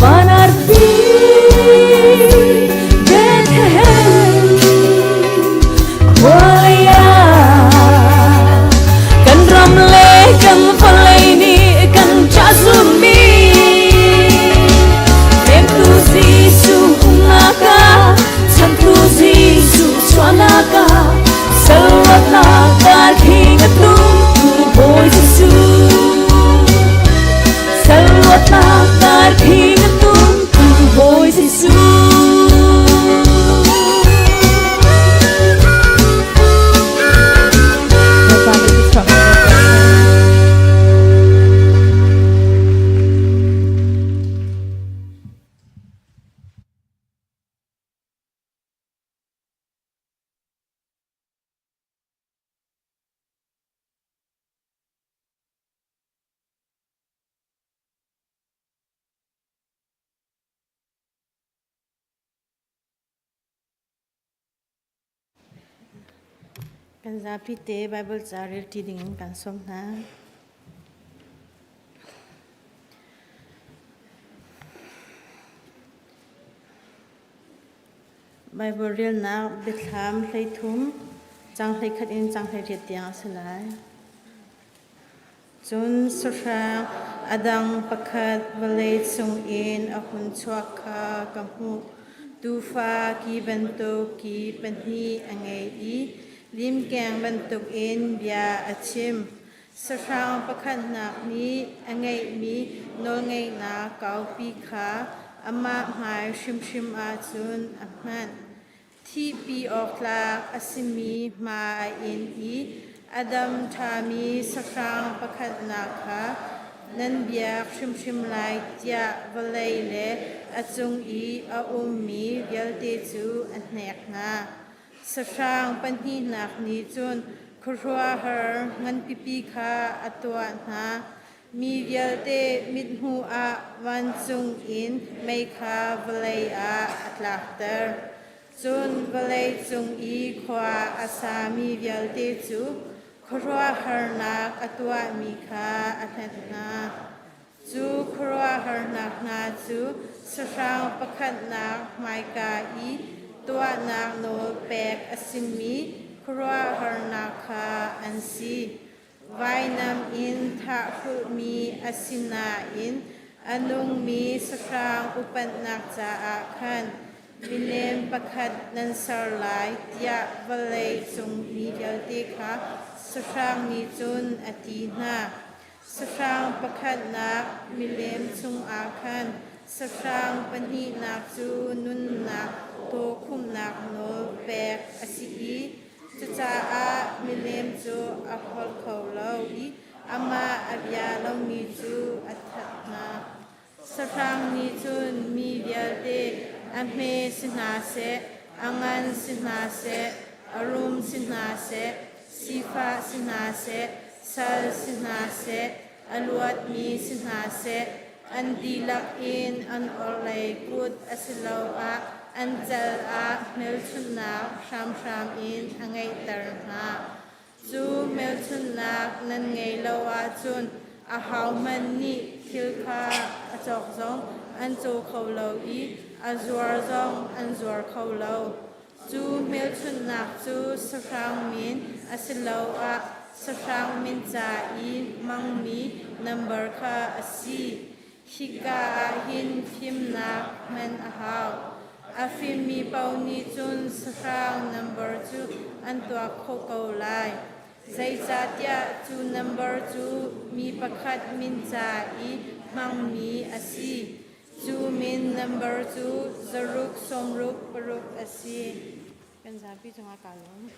van arfi Bethlehem khua lei ah kan ram le kan vawlei nih kan ṭah zulmi Hnemtu Jesuh umnak ah chantu Jesuh chuahnak ah salwatnak darkhing a tumtu Bawi Jesuh salwatnak darkhing a tumtu Bawi Jesuh. Bawipa nih thluachuah kan pe ko seh. Kan zapi te Bible ca rel ṭi ding in kan sawm hna. Bible relnak biathlam 13 cang 11 in cang 18 tiang a si lai. Cun sahrang a dang pakhat vawlei chungin a hun chuak kha ka hmuh. Tuufa ki bantuk ki pahnih a ngei i limkeng bantukin bia a chim. Sahrang pakhatnak nih a ngeihmi nawlngeihnak kaupi kha amah hmai hrimhrim ahcun a hman. Thihpi awk tlak a simi hma a in i a dam ṭhami sahrang pakhatnak kha nan biak hrimhrim lai tiah vawlei le a cung i a ummi vialte cu a hnek hna. Sahrang pahnihnak nih cun khuaruahhar nganpipi kha a tuah hna. Mi vialte mithmuh ah vancung in mei kha vawlei ah a tlakter. Cun vawlei cung i khua a sami vialte cu khuaruahharnak a tuahmi kha a hlenh hna. Cu khuaruahharnak hna cu sahrang pakhatnak hmaika i tuahnak nawl pek a simi khuaruahharnak kha an si. Vainam in thahhrulhmi a si nain a nungmi sahrang upatnak caah khan milem pakhat nan ser lai tiah vawlei cung mi vialte kha sahrang nih cun a ti hna. Sahrang pakhatnak milem chungah khan sahrang pahnihnak cu nunnak tawkhumnak nawl pek a si i Cucaah milem cu a holh kho lo i amah a bia lomi cu a that hna. Sahrang nih cun mi vialte a hme si hna seh, a ngan si hna seh, a rum si hna seh, sifah si hna seh, sal si hna seh, a luatmi si hna seh, an dihlak in an orhlei kut asiloah an cal ah hmelchunhnak hramhram in a ngeihter hna. Cu hmelchunhnak nan ngei lo ahcun ahohmanh nih thil kha a cawk zong an caw kho lo i a zuar zong an zuar kho lo. Cu hmelchunhnak cu sahrang min asiloah sahrang min ca i hmangmi nambar kha a si. Hika ah hin fimnak hman a hau. A fimmi paoh nih cun sahrang nambar cu an tuak khawh ko lai. Zeicahtiah cu nambar cu mi pakhat min ca i hmangmi a si. Cu min nambar cu zaruk sawmruk paruk a si. Kan zapi cungah kaa lawm.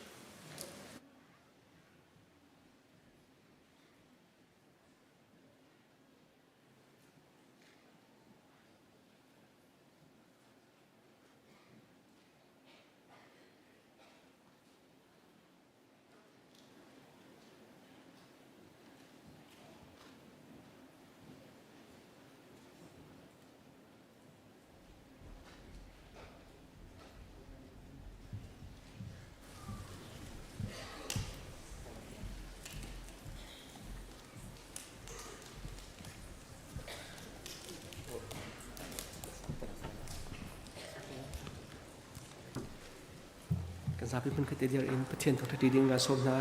Kan zapi hmunkhat te dir in Pathian thangṭhat ding kan sawm hna.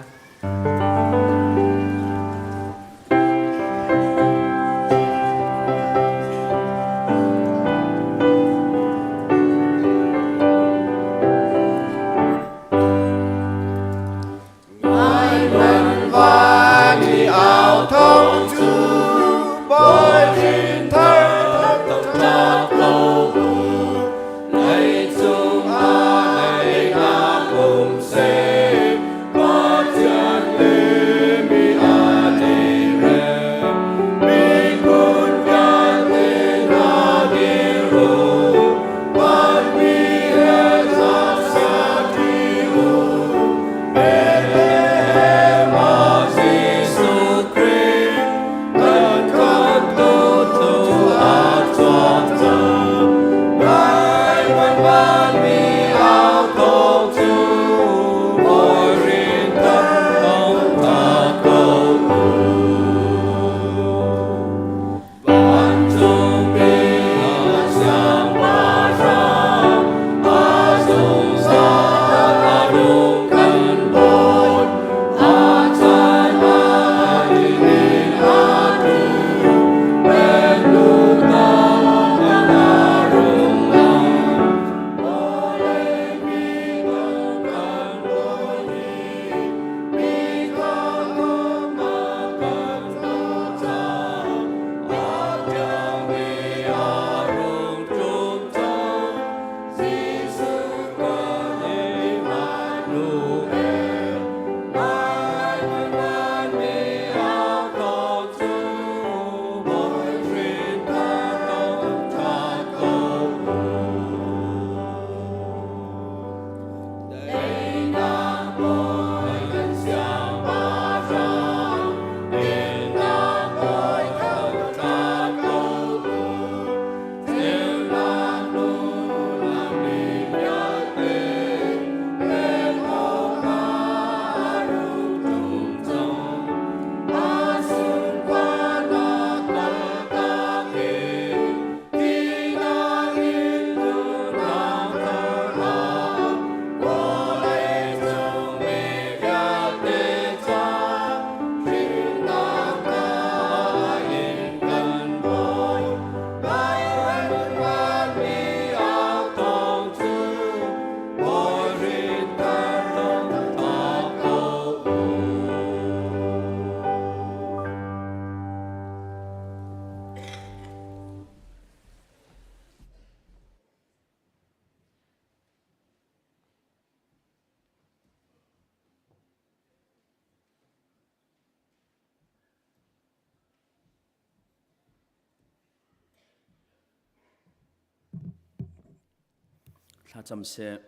Thlacam seh.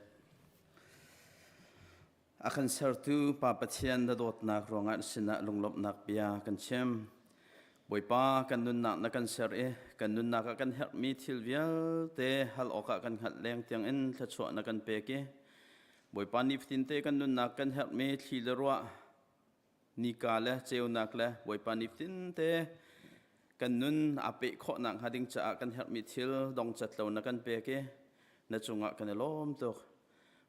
A kan sertu Pa Pathian na dawtnak ruangah na sinah lunglawmhnak bia kan chim. Bawipa kan nunnak na kan ser i kan nunnak ah kan herhmi thil vialte hal awkah kan hngalh leng tiangin thluachuah na kan pek i Bawipa nifatin te kan nunnak kan herhmi thli le ruah nika le ceunak le Bawipa nifatin te kan nun aa peh khawh nakhnga ding caah kan herhmi thil dongcat lo na kan pek i na cungah kan i lawm tuk.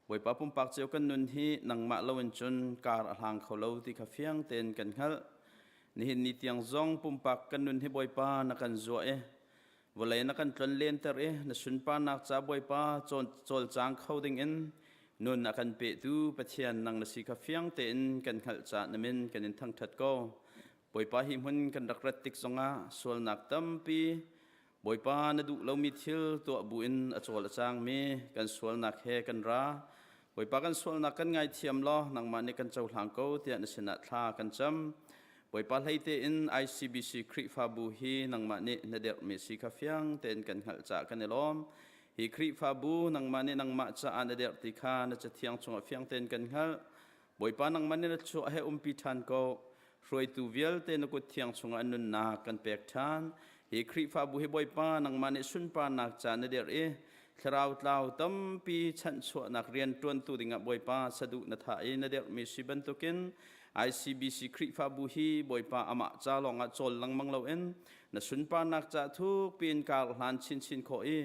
Bawipa pumpak cio kan nun hi nangmah loin cun kar a hlang kho lo ti kha fiang tein kan hngalh. Nihin ni tiang zong pumpak kan nun hi Bawipa na kan zuah i vawlei na kan tlon lenter i na sunparnak ca Bawipa cawlcang kho dingin nun a kan petu Pathian nang na si kha fiang tein kan hngalh caah na min kan in thangṭhat ko. Bawipa hi hmun kan rak rat tik zongah sualnak tampi Bawipa na duh lomi thil tuah buin a cawl a cangmi kan sualnak he kan ra. Bawipa kan sualnak kan ngaithiam law nangmah nih kan cohlang ko tiah na sinah thla kan cam. Bawipa hlei tein ICBC Khrihfabu hi nangmah nih na derhmi si kha fiang tein kan hngalh caah kan i lawm. Hi Khrihfabu nangmah nih nangmah caah na derh ti kha na cathiang chungah fiang tein kan hngalh. Bawipa nangmah nih na chuah he umpi ṭhan ko. Hruaitu vialte na kut thiang chungah an nunnak kan pek ṭhan. Hi Khrihfabu hi Bawipa nangmah nih sunparnak ca na dirh i thlarau tlau tampi chanhchuahnak rian ṭuantu dingah Bawipa saduh na thah i na dirhmi si bantukin ICBC Khrihfabu hi Bawipa amah ca lawngah cawl lengmang loin na sunparnak ca thuk piin kar hlan chinchin khawh i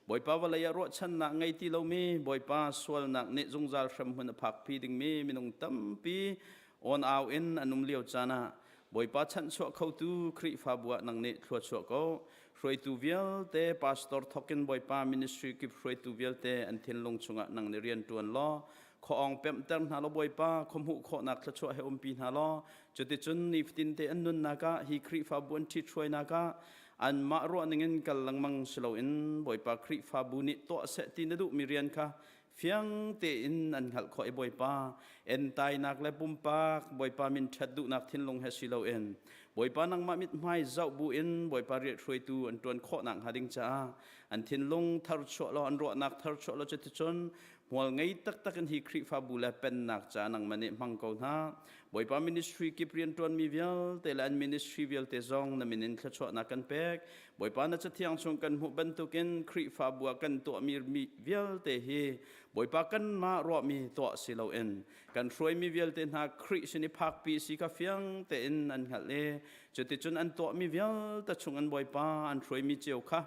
Bawipa vawlei ah ruahchannak ngei ti lomi Bawipa sualnak nih zungzal hremhmun a phakpi dingmi minung tampi awn au in an um lio caan ah Bawipa chanhchuah khotu Khrihfabu ah nang nih thluachuah ko. Hruaitu vialte pastor thokin Bawipa ministry kip hruaitu vialte an thinlung chungah nang nih rian ṭuan law khuaawng pemhter hna law Bawipa khuahmuh khawhnak thluachuah he umpi hna law cuticun nifatin te an nunnak ah hi Khrihfabu an ṭhithruainak ah anmah ruah ningin kal lengmang si loin Bawipa Khrihfabu nih tuah seh ti na duhmi rian kha fiang tein an hngalh khawh i Bawipa entainak le pumpak Bawipa min ṭhat duhnak thinlung he si loin Bawipa nangmah mithmai zoh buin Bawipa rianhruaitu an ṭuan khawh nakhnga ding caah an thinlung tharchuah law an ruahnak tharchuah law cuticun hmual ngei taktak in hi Khrihfabu le pennak caah nangmah nih hmang ko hna. Bawipa ministry kip rianṭuanmi vialte le an ministry vialte zong na min in thluachuahnak kan pek. Bawipa na cathiang chung kan hmuh bantukin Khrihfabu ah kan tuahmi vialte hi Bawipa kanmah ruahmi tuah si loin kan hruaimi vialte hna Khrih sin i phakpi si kha fiang tein an hngalh i cuticun an tuahmi vialte chung an Bawipa an hruaimi cio kha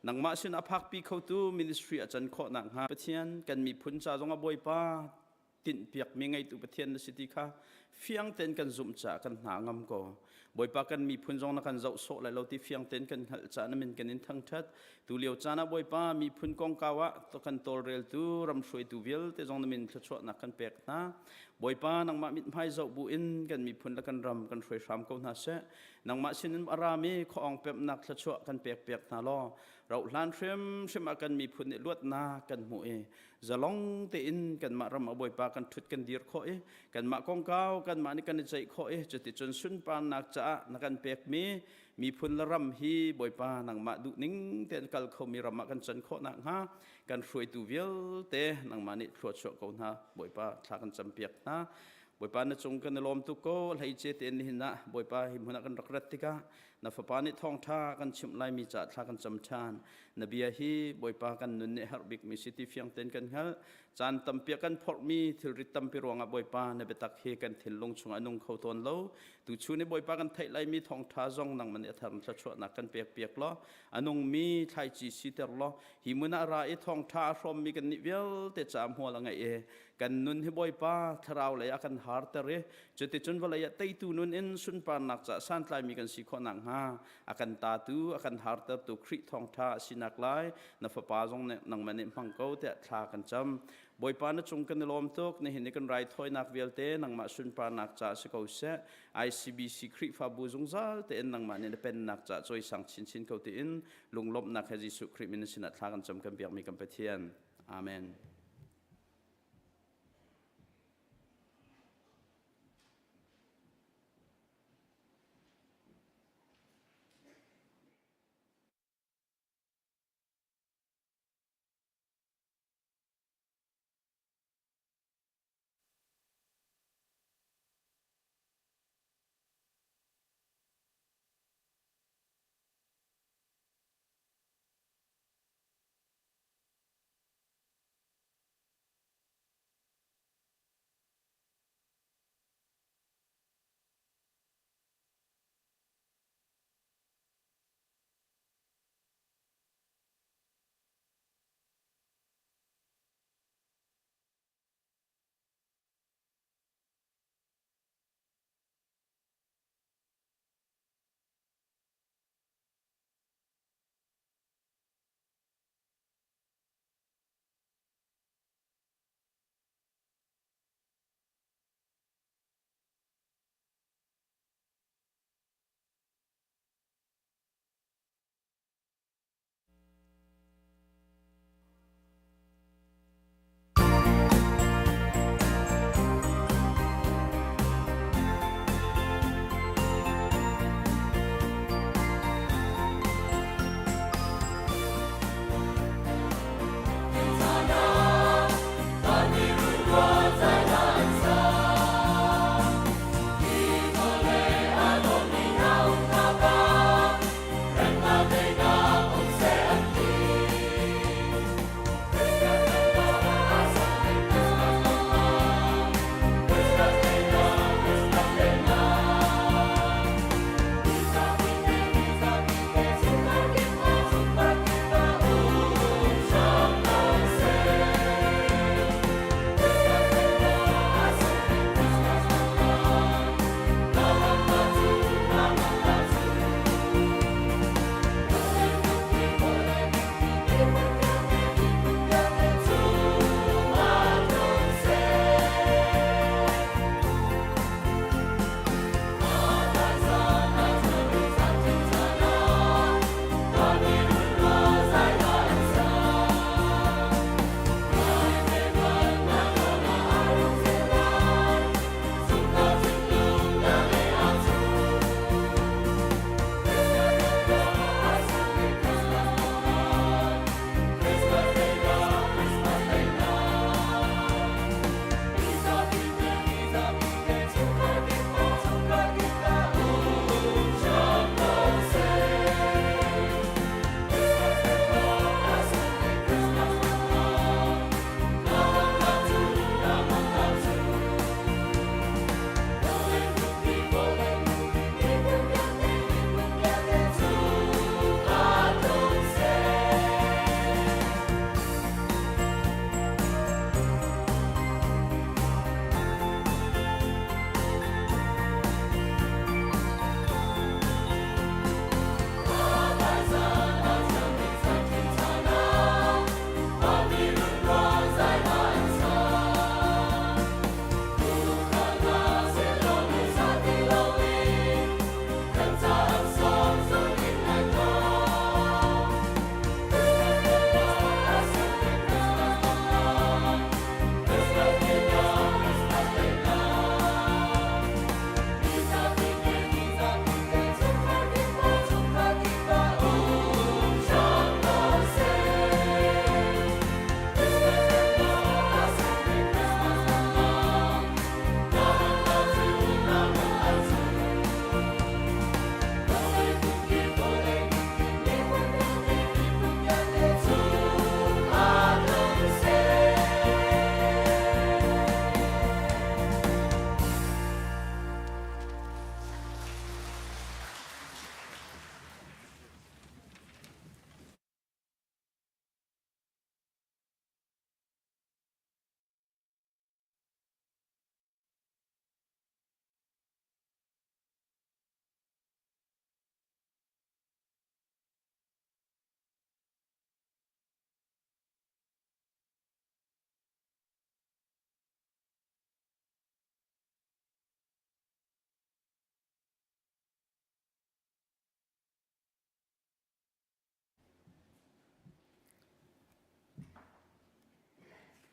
nangmah sin a phakpi khotu ministry a can khawh nakhnga Pathian kan miphun ca zongah Bawipa tinhpiakmi ngeitu Pathian na si ti kha fiang tein kan zumh caah kan hna ngam ko. Bawipa kan miphun zong na kan zoh sawh lai lo ti fiang tein kan hngalh caah na min kan in thangṭhat. Tu lio caan ah Bawipa miphun kongkau ah kan tawlreltu ram hruaitu vialte zong na min thluachuahnak kan pek hna. Bawipa nangmah mithmai zoh bu in kan miphun le kan ram kan hruai hram ko hna seh. Nangmah sinin a rami khuaawng pemhnak thluachuah kan pek piak hna law rauhhlan hrimhrim ah kan miphun nih luatnak kan hmuh i zalong tein kanmah ram a bawipa kan ṭhut kan dir khawh i kanmah kongkau kanmah nih kan i ceih khawh i cuticun sunparnak caah na kan pekmi miphun le ram hi bawipa nangmah duhning tein kal khomi ram ah kan can khawh nakhnga kan hruaitu vialte nangmah nih thluachuah ko hna bawipa thla kan campiak hna bawipa na cung kan i lawm tuk ko hleice tein nihin ah bawipa hi hmun ah kan rak rat tikah na fapa nih thawngṭha kan chimh laimi caah thla kan cam ṭhan na bia hi bawipa kan nun nih herh bikmi si ti fiang tein kan hngalh caan tampi a kan phorhmi thilrit tampi ruangah bawipa na biatak hi kan thinlung chungah a nung kho tawn lo tuchun i bawipa kan theih laimi thawngṭha zong nangmah nih a thar thluachuahnak kan pek piak law a nungmi thlaici siter law hi hmun ah ra i thawngṭha a hrawmmi kan nih vialte ca hmual a ngeih i kan nun hi bawipa thlarau lei ah kan harter i cuticun vawlei ah teitu nun in sunparnak caah santlaimi kan si khawh nakhnga a kan tatu a kan hartertu Khrih thawngṭha a sinak lai na fapa zong nih nangmah nih hmang ko tiah thla kan cam Bawipa na cung kan i lawm tuk nihin ni kan raithawinak vialte nangmah sunparnak caah si ko seh ICBC Khrihfabu zungzal tein nangmah nih na pennak caah cawisang chinchin ko tiin lunglawmhnak he Jesuh Khrih min sinah thla kan cam kan biakmi kan Pathian Amen.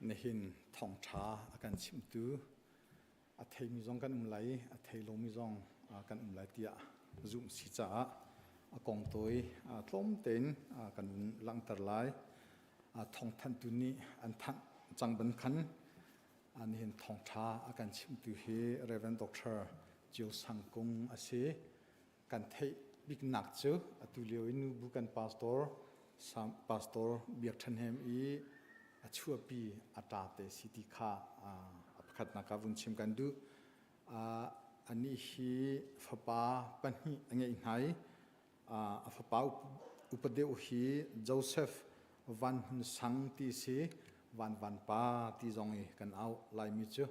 Nihin thawngṭha a kan chimtu a theimi zong kan um lai, a thei lomi zong kan um lai tiah zumh si caah a kong tawi tlawm tein kan vun langhter lai. Thawngthanhtu nih an thanh cang ban khan nihin thawngṭha a kan chimtu hi Reverend Dr. Cio Sang Kung a si. Kan theih biknak cu atu lio i nubu kan pastor Pastor Biak Ṭhan Hem i a chuahpi a ṭa te si ti kha a pakhatnak ah vun chim kan duh. Anih hi fapa pahnih a ngeih hna i a fapa upa deuh hi Joseph Van Hmun Sang ti si Van Van Pa ti zong i kan auh Laimi cu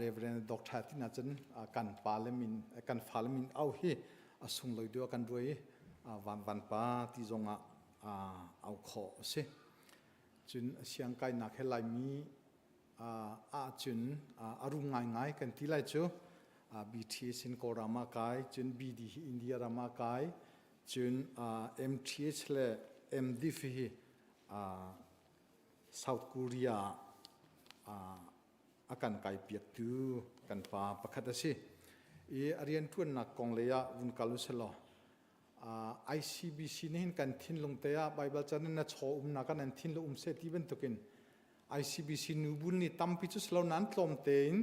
Reverend Doctor ti na cun kan pa le min kan fa le min au hi a sunglawi deuh kan ruai i Van Van Pa ti zong ah au khawh a si. Cun siang kainak he Laimi ahcun a rum ngaingai kan ti lai cu BT sin Kawlram ah kai cun BD hi India ram ah kai cun MTH le MDIF hi South Korea ah a kan kai piaktu kan pa pakhat a si. I a rianṭuannak kong lei ah vun kal usalaw ICBC nih hin kan thinlung te ah Baibal can in na chaw umnak ah nan thinlung um seh ti bantukin ICBC nubun nih tampi cu si lo nain tlawm tein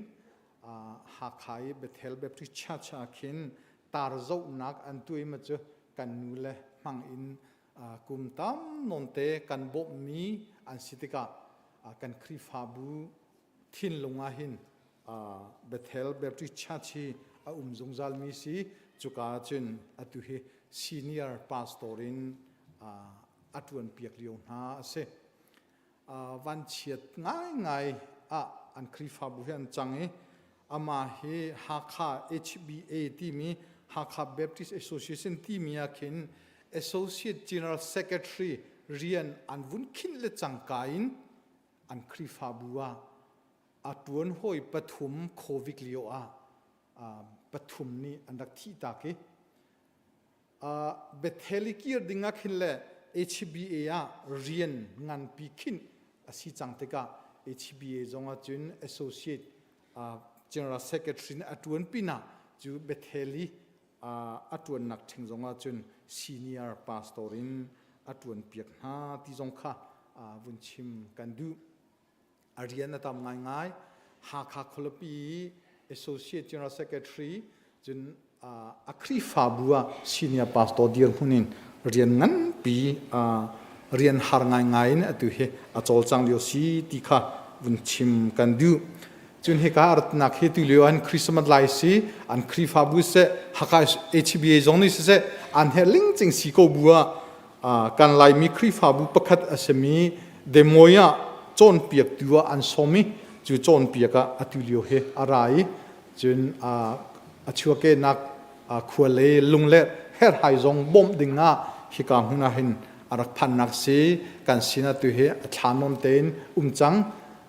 Hakha i Bethel Baptist Church ah khin tar zohnak an tuah i cu kan nu le hmang in kum tam nawn te kan bawmhmi an si tikah kan Khrihfabu thinlung ah hin Bethel Baptist Church hi a um zungzalmi si. Cuka cun atu hi senior pastor in a ṭuan piak lio hna a si. Vanchiat ngaingai ah an Khrihfabu hi an cang i amah hi Hakha HBA timi Hakha Baptist Association timi ah khin Associate General Secretary rian an vun khinh le cangka in an Khrihfabu ah a ṭuan hawi pathum COVID lio ah pathum nih an rak thihtak i Bethel i kir ding ah khin le HBA ah rian nganpi khinh a si cang tikah HBA zong ah cun associate general secretary nih a ṭuan pinah cu Bethel i a ṭuannak ṭhing zong ah cun senior pastor in a ṭuan piak hna ti zong kha vun chim kan duh. A rian a tam ngaingai. Hakha khualipi Associate General Secretary cun a Khrihfabu ah senior pastor dirhmun in rian nganpi rian har ngaingai in atu hi a cawlcang lio si ti kha vun chim kan duh. Cun hika a ratnak hi tu lio an Christmas lai si an Khrihfabu seh Hakha HBA zong nih siseh an herh lingcing si ko bu ah kan Laimi Khrihfabu pakhat a simi Des Moines ah cawnpiaktu ah an sawm i cu cawnpiak ah atu lio hi a ra i cun a chuahkehnak khua le lung le herhhai zong bawmh ding ah hika hmun ah hin a rak phannak si. Kan sin ah tu hi a thla nawn tein um cang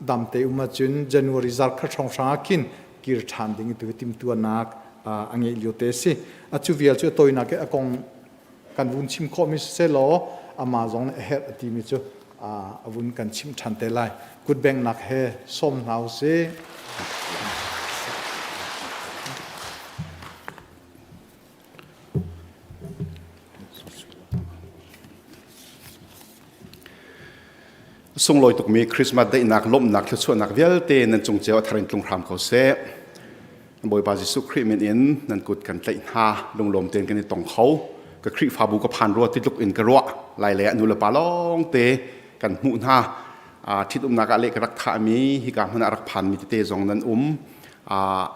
dam te um ahcun January zarkhat hrawnghrang ah khin kir ṭhan ding tu hi timhtuahnak a ngeih lio te si. A cu vial cu a tawinak i a kong kan vun chim khawhmi siseh law amah zong nih a herh a timi cu a vun kan chimh ṭhan te lai. Kutbengnak he sawm hna u sih. Sunglawi tukmi Christmas daihnak, lawmhnak, thluachuahnak vialte nan cung cio a thar in tlung hram ko seh. Bawipa Jesuh Khrih min in nan kut kan tlaih hna, lunglawm tein kan i tong kho. Ka Khrihfabu ka phan rua ti tluk in ka ruah. Lai lei ah nu le pa lawng te kan hmuh hna. Ṭhitumnak ah le ka rak thahmi, hika hmun ah rak phanmi tete zong nan um.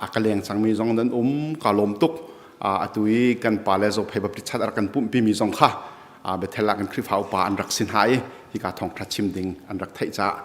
A ka leng cangmi zong nan um. Ka lawm tuk. Atu i kan pa le Zophei Baptist chat a rak kan pumhpimi zong kha Bethel ah kan Khrihfa upa an rak si hna i hika thawngṭha chim ding an rak theih caah.